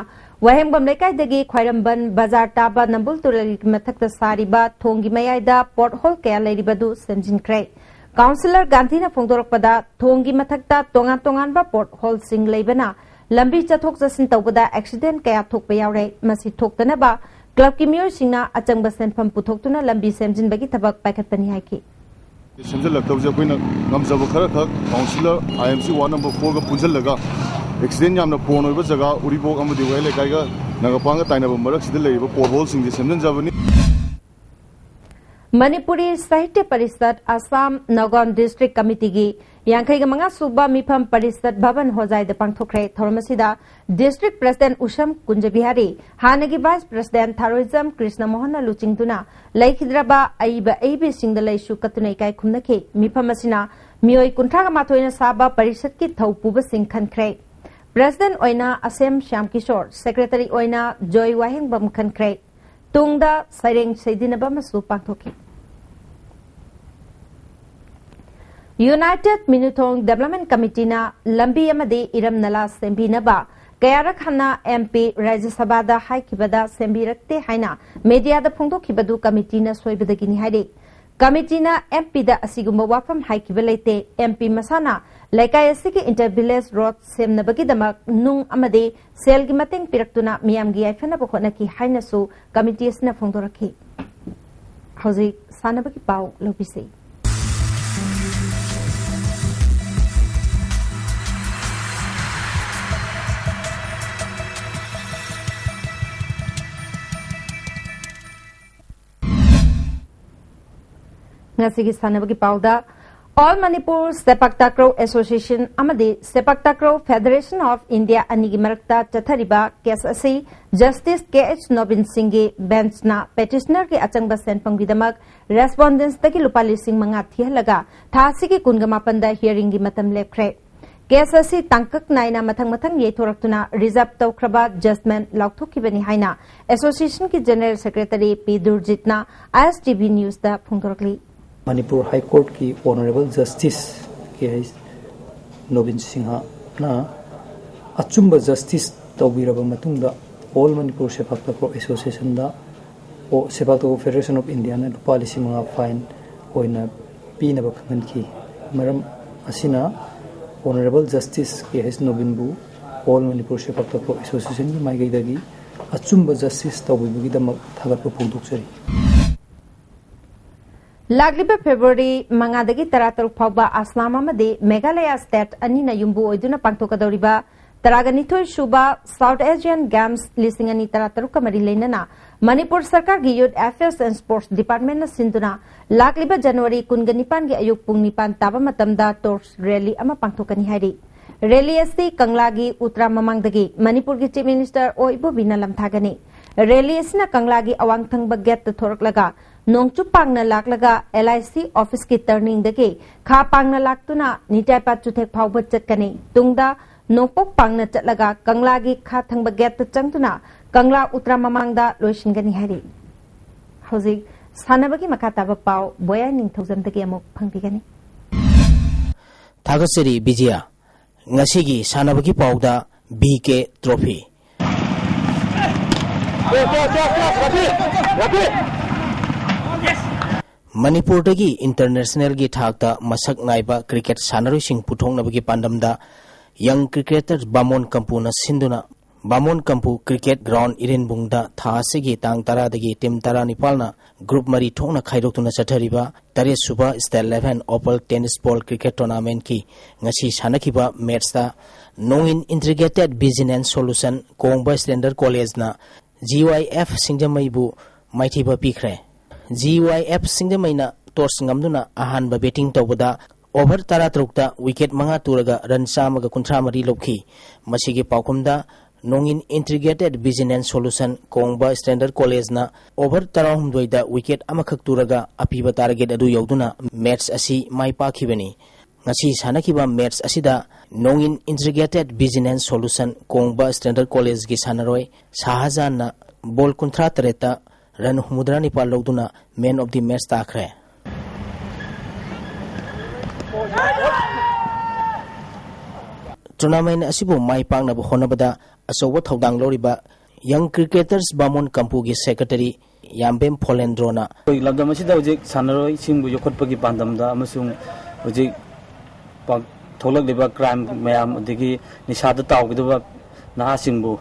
ꯋꯥꯍꯦꯡꯕꯝ ꯂꯩꯀꯥꯏꯗꯒꯤ ꯈ꯭ꯋꯥꯏꯔꯝꯕꯟ ꯕꯖꯥꯔ ꯇꯥꯕ ꯅꯝꯕꯨꯜ ꯇꯨꯔꯦꯜꯒꯤ ꯃꯊꯛꯇ ꯁꯥꯔꯤꯕ ꯊꯣꯡꯒꯤ ꯃꯌꯥꯏꯗ pothole ꯀꯌꯥ ꯂꯩꯔꯤꯕꯗꯨ ꯁꯦꯝꯖꯤꯟꯈ꯭ꯔꯦ꯫ Councillor ꯒꯥꯟꯙꯤꯅ ꯐꯣꯡꯗꯣꯔꯛꯄꯗ, ꯊꯣꯡꯒꯤ ꯃꯊꯛꯇ ꯇꯣꯉꯥꯟ ꯇꯣꯉꯥꯟꯕ potholeꯁꯤꯡ ꯂꯩꯕꯅ ꯂꯝꯕꯤ ꯆꯠꯊꯣꯛ ꯆꯠꯁꯤꯟ ꯇꯧꯕꯗ accident ꯀꯌꯥ ꯊꯣꯛꯄ ꯌꯥꯎꯔꯦ꯫ ꯃꯁꯤ ꯊꯣꯛꯇꯅꯕ clubꯀꯤ ꯃꯤꯑꯣꯏꯁꯤꯡꯅ ꯑꯆꯪꯕ ꯁꯦꯟꯐꯝ ꯄꯨꯊꯣꯛꯇꯨꯅ ꯂꯝꯕꯤ ꯁꯦꯝꯖꯤꯟꯕꯒꯤ ꯊꯕꯛ ꯄꯥꯏꯈꯠꯄꯅꯤ ꯍꯥꯏꯈꯤ꯫ ꯁꯦꯝꯖꯤꯜꯂꯛꯇꯕꯁꯦ ꯑꯩꯈꯣꯏꯅ ꯉꯝꯖꯕ ꯈꯔ ꯈꯛ councillor, IMC ward number fourꯒ ꯄꯨꯟꯁꯤꯜꯂꯒ accident ꯌꯥꯝꯅ prone ꯑꯣꯏꯕ ꯖꯒꯥ ꯎꯔꯤꯄꯣꯛ ꯑꯃꯗꯤ ꯋꯥꯍꯦꯡ ꯂꯩꯀꯥꯏꯒ ꯅꯥꯒꯥꯄꯥꯟꯒ ꯇꯥꯏꯅꯕ ꯃꯔꯛꯁꯤꯗ ꯂꯩꯔꯤꯕ potholeꯁꯤꯡꯁꯦ ꯁꯦꯝꯖꯤꯟꯖꯕꯅꯤ꯫ ꯃꯅꯤꯄꯨꯔꯤ ꯁꯥꯍꯤꯇ꯭ꯌ ꯄꯔꯤꯁꯠ, ꯑꯁꯥꯝ ꯅꯥꯒꯥꯎꯟ district committeeꯒꯤ ꯌꯥꯡꯈꯩꯒ ꯃꯉꯥ ꯁꯨꯕ ꯃꯤꯐꯝ ꯄꯔꯤꯁꯠ ꯚꯕꯟ ꯍꯣꯖꯥꯏꯗ ꯄꯥꯡꯊꯣꯛꯈ꯭ꯔꯦ꯫ ꯊꯧꯔꯝ ꯑꯁꯤꯗ District President ꯎꯁꯝ ꯀꯨꯟꯖꯕꯤꯍꯥꯔꯤ, ꯍꯥꯟꯅꯒꯤ Vice President ꯊꯥꯔꯣꯏꯖꯝ ꯀ꯭ꯔꯤꯁꯅ ꯃꯣꯍꯟꯅ ꯂꯨꯆꯤꯡꯗꯨꯅ ꯂꯩꯈꯤꯗ꯭ꯔꯕ ꯑꯏꯕ ꯑꯏꯕꯤꯁꯤꯡꯗ ꯂꯩꯁꯨ ꯀꯠꯇꯨꯅ ꯏꯀꯥꯏ ꯈꯨꯝꯅꯈꯤ꯫ ꯃꯤꯐꯝ ꯑꯁꯤꯅ ꯃꯤꯑꯣꯏ ꯀꯨꯟꯊ꯭ꯔꯥꯒ ꯃꯥꯊꯣꯏꯅ ꯁꯥꯕ ꯄꯔꯤꯁꯠꯀꯤ ꯊꯧ ꯄꯨꯕꯁꯤꯡ ꯈꯟꯈ꯭ꯔꯦ꯫ President ꯑꯣꯏꯅ ꯑꯁꯦꯝ ꯁ꯭ꯌꯥꯝ ꯀꯤꯁꯣꯔ, Secretary ꯑꯣꯏꯅ ꯖꯣꯏ ꯋꯥꯍꯦꯡꯕꯝ ꯈꯟꯈ꯭ꯔꯦ꯫ ꯇꯨꯡꯗ ꯁꯩꯔꯦꯡ ꯁꯩꯗꯤꯟꯅꯕ ꯑꯃꯁꯨ ꯄꯥꯡꯊꯣꯛꯈꯤ꯫ United ꯃꯤꯅꯨꯊꯣꯡ Development Committeeꯅ ꯂꯝꯕꯤ ꯑꯃꯗꯤ ꯏꯔꯝ ꯅꯂꯥ ꯁꯦꯝꯕꯤꯅꯕ ꯀꯌꯥꯔꯛ ꯍꯟꯅ MP ꯔꯥꯖ꯭ꯌ ꯁꯚꯥꯗ ꯍꯥꯏꯈꯤꯕꯗ ꯁꯦꯝꯕꯤꯔꯛꯇꯦ ꯍꯥꯏꯅ mediaꯗ ꯐꯣꯡꯗꯣꯛꯈꯤꯕꯗꯨ committeeꯅ ꯁꯣꯏꯕꯗꯒꯤꯅꯤ ꯍꯥꯏꯔꯤ꯫ Committeeꯅ MPꯗ ꯑꯁꯤꯒꯨꯝꯕ ꯋꯥꯐꯝ ꯍꯥꯏꯈꯤꯕ ꯂꯩꯇꯦ꯫ MP ꯃꯁꯥꯅ ꯂꯩꯀꯥꯏ ꯑꯁꯤꯒꯤ inter village road ꯁꯦꯝꯅꯕꯒꯤꯗꯃꯛ ꯅꯨꯡ ꯑꯃꯗꯤ ꯁꯦꯜꯒꯤ ꯃꯇꯦꯡ ꯄꯤꯔꯛꯇꯨꯅ ꯃꯤꯌꯥꯝꯒꯤ ꯌꯥꯏꯐꯅꯕ ꯍꯣꯠꯅꯈꯤ ꯍꯥꯏꯅꯁꯨ committee ꯑꯁꯤꯅ ꯐꯣꯡꯗꯣꯔꯛꯈꯤ꯫ ꯍꯧꯖꯤꯛ ꯁꯥꯟꯅꯕꯒꯤ ꯄꯥꯎ ꯂꯧꯕꯤꯁꯤ꯫ ꯉꯁꯤꯒꯤ ꯁꯥꯟꯅꯕꯒꯤ ꯄꯥꯎꯗ, All Manipur Sepak Takraw Association ꯑꯃꯗꯤ Sepak Takraw Federation of India ꯑꯅꯤꯒꯤ ꯃꯔꯛꯇ ꯆꯠꯊꯔꯤꯕ case ꯑꯁꯤ Justice K H ꯅꯣꯕꯤꯟ ꯁꯤꯡꯒꯤ benchꯅ petitionerꯒꯤ ꯑꯆꯪꯕ ꯁꯦꯟꯐꯝꯒꯤꯗꯃꯛ respondentꯗꯒꯤ ꯂꯨꯄꯥ ꯂꯤꯁꯤꯡ ꯃꯉꯥ ꯊꯤꯍꯜꯂꯒ ꯊꯥ ꯑꯁꯤꯒꯤ ꯀꯨꯟꯒ ꯃꯥꯄꯟꯗ hearingꯒꯤ ꯃꯇꯝ ꯂꯦꯞꯈ꯭ꯔꯦ꯫ Case ꯑꯁꯤ ꯇꯥꯡꯀꯛ ꯅꯥꯏꯅ ꯃꯊꯪ ꯃꯊꯪ ꯌꯩꯊꯣꯔꯛꯇꯨꯅ reserve ꯇꯧꯈ꯭ꯔꯕ judgment ꯂꯥꯎꯊꯣꯛꯈꯤꯕꯅꯤ ꯍꯥꯏꯅ associationꯒꯤ general secretary ꯄꯤ ꯗꯨꯔꯖꯤꯠꯅ ISTV newsꯇ ꯐꯣꯡꯗꯣꯔꯛꯂꯤ꯫ Manipur High Courtꯀꯤ Honourable Justice K H Nobin ꯁꯤꯡꯍꯅ ꯑꯆꯨꯝꯕ justice ꯇꯧꯕꯤꯔꯕ ꯃꯇꯨꯡꯗ All Manipur Sepak Takraw Associationꯗ ꯑꯣ, Sepak Takraw Federation of Indiaꯅ ꯂꯨꯄꯥ ꯂꯤꯁꯤꯡ ꯃꯉꯥ fine ꯑꯣꯏꯅ ꯄꯤꯅꯕ ꯈꯪꯍꯟꯈꯤ꯫ ꯃꯔꯝ ꯑꯁꯤꯅ Honourable Justice K H ꯅꯣꯕꯤꯟꯕꯨ All Manipur Sepak Takraw Associationꯒꯤ ꯃꯥꯏꯀꯩꯗꯒꯤ ꯑꯆꯨꯝꯕ justice ꯇꯧꯕꯤꯕꯒꯤꯗꯃꯛ ꯊꯥꯒꯠꯄ ꯐꯣꯡꯗꯣꯛꯆꯔꯤ꯫ ꯂꯥꯛꯂꯤꯕ February ꯃꯉꯥꯗꯒꯤ ꯇꯔꯥꯇꯔꯨꯛ ꯐꯥꯎꯕ ꯑꯁꯥꯝ ꯑꯃꯗꯤ ꯃꯦꯘꯥꯂꯌꯥ state ꯑꯅꯤꯅ ꯌꯨꯝꯕꯨ ꯑꯣꯏꯗꯨꯅ ꯄꯥꯡꯊꯣꯛꯀꯗꯧꯔꯤꯕ ꯇꯔꯥꯒ ꯅꯤꯊꯣꯏ ꯁꯨꯕ South Asian Games ꯂꯤꯁꯤꯡ ꯑꯅꯤ ꯇꯔꯥ ꯇꯔꯨꯛꯀ ꯃꯔꯤ ꯂꯩꯅꯅ ꯃꯅꯤꯄꯨꯔ ꯁꯔꯀꯥꯔꯒꯤ Youth Affairs and Sports Departmentꯅ ꯁꯤꯟꯗꯨꯅ ꯂꯥꯛꯂꯤꯕ January ꯀꯨꯟꯒ ꯅꯤꯄꯥꯟꯒꯤ ꯑꯌꯨꯛ ꯄꯨꯡ ꯅꯤꯄꯥꯟ ꯇꯥꯕ ꯃꯇꯝꯗ torch rally ꯑꯃ ꯄꯥꯡꯊꯣꯛꯀꯅꯤ ꯍꯥꯏꯔꯤ꯫ Rally ꯑꯁꯤ ꯀꯪꯂꯥꯒꯤ ꯎꯇ꯭ꯔꯥ ꯃꯃꯥꯡꯗꯒꯤ ꯃꯅꯤꯄꯨꯔꯒꯤ Chief Minister ꯑꯣ ꯏꯕꯣꯕꯤꯅ ꯂꯝꯊꯥꯒꯅꯤ꯫ Rally ꯑꯁꯤꯅ ꯀꯪꯂꯥꯒꯤ ꯑꯋꯥꯡ ꯊꯪꯕ gateꯇ ꯊꯣꯔꯛꯂꯒ ꯅꯣꯡꯆꯨꯞ ꯄꯥꯡꯅ ꯂꯥꯛꯂꯒ LIC officeꯀꯤ turningꯗꯒꯤ ꯈꯥ ꯄꯥꯡꯅ ꯂꯥꯛꯇꯨꯅ ꯅꯤꯇꯥꯏꯄꯥ ꯆꯨꯊꯦꯛ ꯐꯥꯎꯕ ꯆꯠꯀꯅꯤ꯫ ꯇꯨꯡꯗ ꯅꯣꯡꯄꯣꯛ ꯄꯥꯡꯅ ꯆꯠꯂꯒ ꯀꯪꯂꯥꯒꯤ ꯈꯥ ꯊꯪꯕ gateꯇ ꯆꯪꯗꯨꯅ ꯀꯪꯂꯥ ꯎꯇ꯭ꯔꯥ ꯃꯃꯥꯡꯗ ꯂꯣꯏꯁꯤꯟꯒꯅꯤ ꯍꯥꯏꯔꯤ꯫ ꯍꯧꯖꯤꯛ ꯁꯥꯟꯅꯕꯒꯤ ꯃꯈꯥ ꯇꯥꯕ ꯄꯥꯎ ꯕꯣꯌꯥꯏ ꯅꯤꯡꯊꯧꯖꯝꯗꯒꯤ ꯑꯃꯨꯛ ꯐꯪꯕꯤꯒꯅꯤ꯫ ꯊꯥꯒꯠꯆꯔꯤ ꯕꯤꯖꯤꯌꯥ꯫ ꯉꯁꯤꯒꯤ ꯁꯥꯟꯅꯕꯒꯤ ꯄꯥꯎꯗ BK Trophy꯫ ꯃꯅꯤꯄꯨꯔꯗꯒꯤ internationalꯒꯤ ꯊꯥꯛꯇ ꯃꯁꯛ ꯅꯥꯏꯕ cricket ꯁꯥꯟꯅꯔꯣꯏꯁꯤꯡ ꯄꯨꯊꯣꯛꯅꯕꯒꯤ ꯄꯥꯟꯗꯝꯗ Young Cricketer ꯕꯥꯃꯣꯟ ꯀꯝꯄꯨꯅ ꯁꯤꯟꯗꯨꯅ ꯕꯥꯃꯣꯟ ꯀꯝꯄꯨ cricket ground ꯏꯔꯦꯟꯕꯨꯡꯗ ꯊꯥ ꯑꯁꯤꯒꯤ ꯇꯥꯡ ꯇꯔꯥꯗꯒꯤ team ꯇꯔꯥꯅꯤꯄꯥꯜꯅ group ꯃꯔꯤ ꯊꯣꯛꯅ ꯈꯥꯏꯗꯣꯛꯇꯨꯅ ꯆꯠꯊꯔꯤꯕ ꯇꯔꯦꯠ ꯁꯨꯕ State Eleven Open Tennis Ball Cricket Tournamentꯀꯤ ꯉꯁꯤ ꯁꯥꯟꯅꯈꯤꯕ matchꯇ ꯅꯣꯡꯏꯟ Integrated Business Solution ꯀꯣꯡꯕ Standard Collegeꯅ GYF ꯁꯤꯡꯖꯃꯩꯕꯨ ꯃꯥꯏꯊꯤꯕ ꯄꯤꯈ꯭ꯔꯦ꯫ GYF ꯁꯤꯡꯖꯃꯩꯅ toss ꯉꯝꯗꯨꯅ ꯑꯍꯥꯟꯕ batting ꯇꯧꯕꯗ over ꯇꯔꯥꯇꯔꯨꯛꯇ wicket ꯃꯉꯥ ꯇꯨꯔꯒ run ꯆꯥꯝꯃꯒ ꯀꯨꯟꯊ꯭ꯔꯥ ꯃꯔꯤ ꯂꯧꯈꯤ꯫ ꯃꯁꯤꯒꯤ ꯄꯥꯎꯈꯨꯝꯗ ꯅꯣꯡꯏꯟ Integrated Business Solution ꯀꯣꯡꯕ Standard Collegeꯅ over ꯇꯔꯥꯍꯨꯝꯗꯣꯏꯗ wicket ꯑꯃꯈꯛ ꯇꯨꯔꯒ ꯑꯄꯤꯕ target ꯑꯗꯨ ꯌꯧꯗꯨꯅ match ꯑꯁꯤ ꯃꯥꯏ ꯄꯥꯛꯈꯤꯕꯅꯤ꯫ ꯉꯁꯤ ꯁꯥꯟꯅꯈꯤꯕ match ꯑꯁꯤꯗ ꯅꯣꯡꯏꯟ Integrated Business Solution ꯀꯣꯡꯕ Standard Collegeꯀꯤ ꯁꯥꯟꯅꯔꯣꯏ ꯁꯥꯍꯖꯥꯟꯅ ball ꯀꯨꯟꯊ꯭ꯔꯥ ꯇꯔꯦꯠꯇ run ꯍꯨꯝꯐꯨꯇꯔꯥ ꯅꯤꯄꯥꯜ ꯂꯧꯗꯨꯅ man of the match ꯇꯥꯈ꯭ꯔꯦ꯫ Tournament ꯑꯁꯤꯕꯨ ꯃꯥꯏ ꯄꯥꯛꯅꯕ ꯍꯣꯠꯅꯕꯗ ꯑꯆꯧꯕ ꯊꯧꯗꯥꯡ ꯂꯧꯔꯤꯕ Young Cricketers ꯕꯥꯃꯣꯟ ꯀꯝꯄꯨꯒꯤ secretary ꯌꯥꯝꯕꯦꯝ ꯐꯣꯂꯦꯟꯗ꯭ꯔꯣꯅ ꯑꯩꯈꯣꯏ ꯂꯝꯗꯝ ꯑꯁꯤꯗ ꯍꯧꯖꯤꯛ ꯁꯥꯟꯅꯔꯣꯏꯁꯤꯡꯕꯨ ꯌꯣꯛꯈꯠꯄꯒꯤ ꯄꯥꯟꯗꯝꯗ ꯑꯃꯁꯨꯡ ꯍꯧꯖꯤꯛ ꯄꯥꯛ-, ꯊꯣꯛꯂꯛꯂꯤꯕ crime ꯃꯌꯥꯝ ꯑꯗꯒꯤ ꯅꯤꯁꯥꯗ ꯇꯥꯎꯒꯗꯕ ꯅꯍꯥꯁꯤꯡꯕꯨ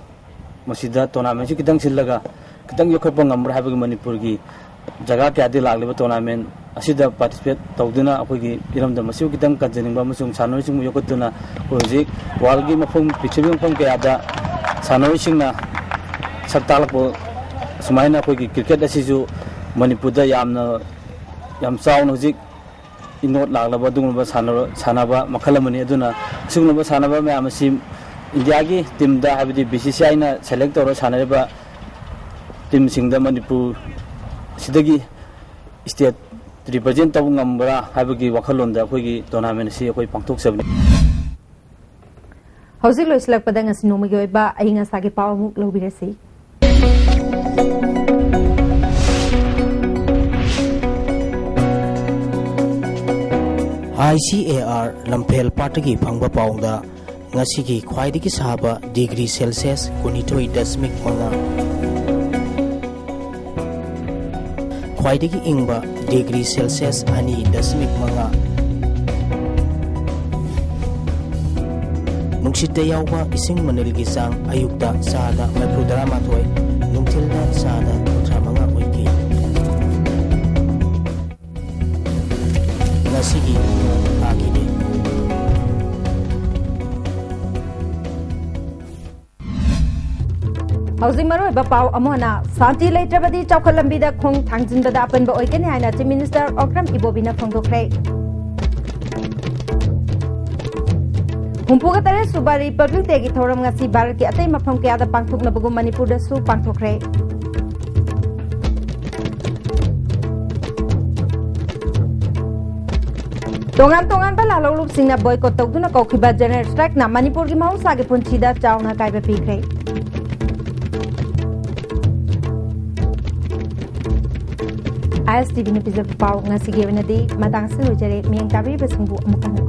ꯃꯁꯤꯗ tournamentꯁꯤ ꯈꯤꯇꯪ ꯁꯤꯜꯂꯒ ꯈꯤꯇꯪ ꯌꯣꯛꯈꯠꯄ ꯉꯝꯕ꯭ꯔꯥ ꯍꯥꯏꯕꯒꯤ ꯃꯅꯤꯄꯨꯔꯒꯤ ꯖꯒꯥ ꯀꯌꯥꯗꯒꯤ ꯂꯥꯛꯂꯤꯕ tournament ꯑꯁꯤꯗ ꯄꯥꯔꯇꯤꯁꯤꯄꯦꯠ ꯇꯧꯗꯨꯅ ꯑꯩꯈꯣꯏꯒꯤ ꯏꯔꯝꯗꯝ ꯑꯁꯤꯕꯨ ꯈꯤꯇꯪ ꯀꯟꯖꯅꯤꯡꯕ ꯑꯃꯁꯨꯡ ꯁꯥꯟꯅꯔꯣꯏꯁꯤꯡꯕꯨ ꯌꯣꯛꯈꯠꯇꯨꯅ ꯑꯩꯈꯣꯏ ꯍꯧꯖꯤꯛ ꯋꯥꯔꯜꯒꯤ ꯃꯐꯝ, ꯄ꯭ꯔꯤꯊꯤꯕꯤ ꯃꯐꯝ ꯀꯌꯥꯗ ꯁꯥꯟꯅꯔꯣꯏꯁꯤꯡꯅ ꯁꯛ ꯇꯥꯛꯂꯛꯄ ꯁꯨꯃꯥꯏꯅ ꯑꯩꯈꯣꯏꯒꯤ ꯀ꯭ꯔꯤꯀꯦꯠ ꯑꯁꯤꯁꯨ ꯃꯅꯤꯄꯨꯔꯗ ꯌꯥꯝꯅ, ꯌꯥꯝ ꯆꯥꯎꯅ ꯍꯧꯖꯤꯛ ꯏꯅꯣꯠ ꯂꯥꯛꯂꯕ ꯑꯗꯨꯒꯨꯝꯂꯕ ꯁꯥꯟꯅꯔꯣ-, ꯁꯥꯟꯅꯕ ꯃꯈꯜ ꯑꯃꯅꯤ꯫ ꯑꯗꯨꯅ ꯑꯁꯤꯒꯨꯝꯂꯕ ꯁꯥꯟꯅꯕ ꯃꯌꯥꯝ ꯑꯁꯤ ꯏꯟꯗꯤꯌꯥꯒꯤ ꯇꯤꯝꯗ, ꯍꯥꯏꯕꯗꯤ ꯕꯤ ꯁꯤ ꯁꯤ ꯑꯥꯏꯅ ꯁꯦꯂꯦꯛ ꯇꯧꯔ ꯁꯥꯟꯅꯔꯤꯕ ꯇꯤꯝꯁꯤꯡꯗ ꯃꯅꯤꯄꯨꯔ ꯑꯁꯤꯗꯒꯤ ꯁ꯭ꯇꯦꯠ ꯔꯤꯄ꯭ꯔꯖꯦꯟ ꯇꯧꯕ ꯉꯝꯕ꯭ꯔꯥ ꯍꯥꯏꯕꯒꯤ ꯋꯥꯈꯜꯂꯣꯟꯗ ꯑꯩꯈꯣꯏꯒꯤ ꯇꯣꯔꯅꯥꯃꯦꯟ ꯑꯁꯤ ꯑꯩꯈꯣꯏ ꯄꯥꯡꯊꯣꯛꯆꯕꯅꯤ꯫ ꯍꯧꯖꯤꯛ ꯂꯣꯏꯁꯤꯜꯂꯛꯄꯗ ꯉꯁꯤ ꯅꯣꯡꯃꯒꯤ ꯑꯣꯏꯕ ꯑꯏꯪ ꯑꯁꯥꯒꯤ ꯄꯥꯎ ꯑꯃꯨꯛ ꯂꯧꯕꯤꯔꯁꯤ꯫ ꯑꯥꯏ ꯁꯤ ꯑꯦ ꯑꯥꯔ ꯂꯝꯐꯦꯜ ꯄꯥꯠꯇꯒꯤ ꯐꯪꯕ ꯄꯥꯎꯗ, ꯉꯁꯤꯒꯤ ꯈ꯭ꯋꯥꯏꯗꯒꯤ ꯁꯥꯕ ꯗꯤꯒ꯭ꯔꯤ ꯁꯦꯜꯁꯤꯌꯁ ꯀꯨꯟꯅꯤꯊꯣꯏ ꯗꯁꯃꯤꯛ ꯃꯉꯥ, ꯈ꯭ꯋꯥꯏꯗꯒꯤ ꯏꯪꯕ ꯗꯤꯒ꯭ꯔꯤ ꯁꯦꯜꯁꯤꯌꯁ ꯑꯅꯤ ꯗꯁꯃꯤꯛ ꯃꯉꯥ, ꯅꯨꯡꯁꯤꯠꯇ ꯌꯥꯎꯕ ꯏꯁꯤꯡ ꯃꯅꯤꯜꯒꯤ ꯆꯥꯡ ꯑꯌꯨꯛꯇ ꯆꯥꯗ ꯃꯔꯤꯐꯨ ꯇꯔꯥꯃꯥꯊꯣꯏ, ꯅꯨꯡꯊꯤꯜꯗ ꯆꯥꯗ ꯀꯨꯟꯊ꯭ꯔꯥ ꯃꯉꯥ ꯑꯣꯏꯈꯤ꯫ ꯉꯁꯤꯒꯤ ꯊꯥꯒꯤꯗꯤ꯫ ꯍꯧꯖꯤꯛ ꯃꯔꯨꯑꯣꯏꯕ ꯄꯥꯎ ꯑꯃꯅ, ꯁꯥꯟꯇꯤ ꯂꯩꯇ꯭ꯔꯕꯗꯤ ꯆꯥꯎꯈꯠ ꯂꯝꯕꯤꯗ ꯈꯣꯡ ꯊꯥꯡꯖꯤꯟꯕꯗ ꯑꯄꯟꯕ ꯑꯣꯏꯒꯅꯤ ꯍꯥꯏꯅ ꯆꯤꯐ ꯃꯤꯅꯤꯁꯇꯔ ꯑꯣꯀ꯭ꯔꯝ ꯏꯕꯣꯕꯤꯅ ꯐꯣꯡꯗꯣꯛꯈ꯭ꯔꯦ꯫ ꯍꯨꯝꯐꯨꯒ ꯇꯔꯦꯠ ꯁꯨꯕ ꯔꯤꯄꯕ꯭ꯂꯤꯛ ꯗꯦꯒꯤ ꯊꯧꯔꯝ ꯉꯁꯤ ꯚꯥꯔꯠꯀꯤ ꯑꯇꯩ ꯃꯐꯝ ꯀꯌꯥꯗ ꯄꯥꯡꯊꯣꯛꯅꯕꯒꯨꯝ ꯃꯅꯤꯄꯨꯔꯗꯁꯨ ꯄꯥꯡꯊꯣꯛꯈ꯭ꯔꯦ꯫ ꯇꯣꯉꯥꯟ ꯇꯣꯉꯥꯟꯕ ꯂꯥꯜꯍꯧꯂꯨꯞꯁꯤꯡꯅ ꯕꯣꯏꯀꯣꯠ ꯇꯧꯗꯨꯅ ꯀꯧꯈꯤꯕ ꯖꯦꯅꯔꯦꯜ ꯁ꯭ꯇ꯭ꯔꯥꯏꯛꯅ ꯃꯅꯤꯄꯨꯔꯒꯤ ꯃꯍꯧꯁꯥꯒꯤ ꯄꯨꯟꯁꯤꯗ ꯆꯥꯎꯅ ꯑꯀꯥꯏꯕ ꯄꯤꯈ꯭ꯔꯦ꯫ ꯑꯥꯏ ꯑꯦꯁ ꯇꯤ ꯚꯤꯅ ꯄꯤꯖꯕ ꯄꯥꯎ ꯉꯁꯤꯒꯤ ꯑꯣꯏꯅꯗꯤ ꯃꯇꯥꯡ ꯑꯁꯤꯗ ꯂꯣꯏꯖꯔꯦ꯫ ꯃꯤꯠꯌꯦꯡ ꯇꯥꯕꯤꯔꯤꯕꯁꯤꯡꯕꯨ ꯑꯃꯨꯛ ꯍꯟꯅ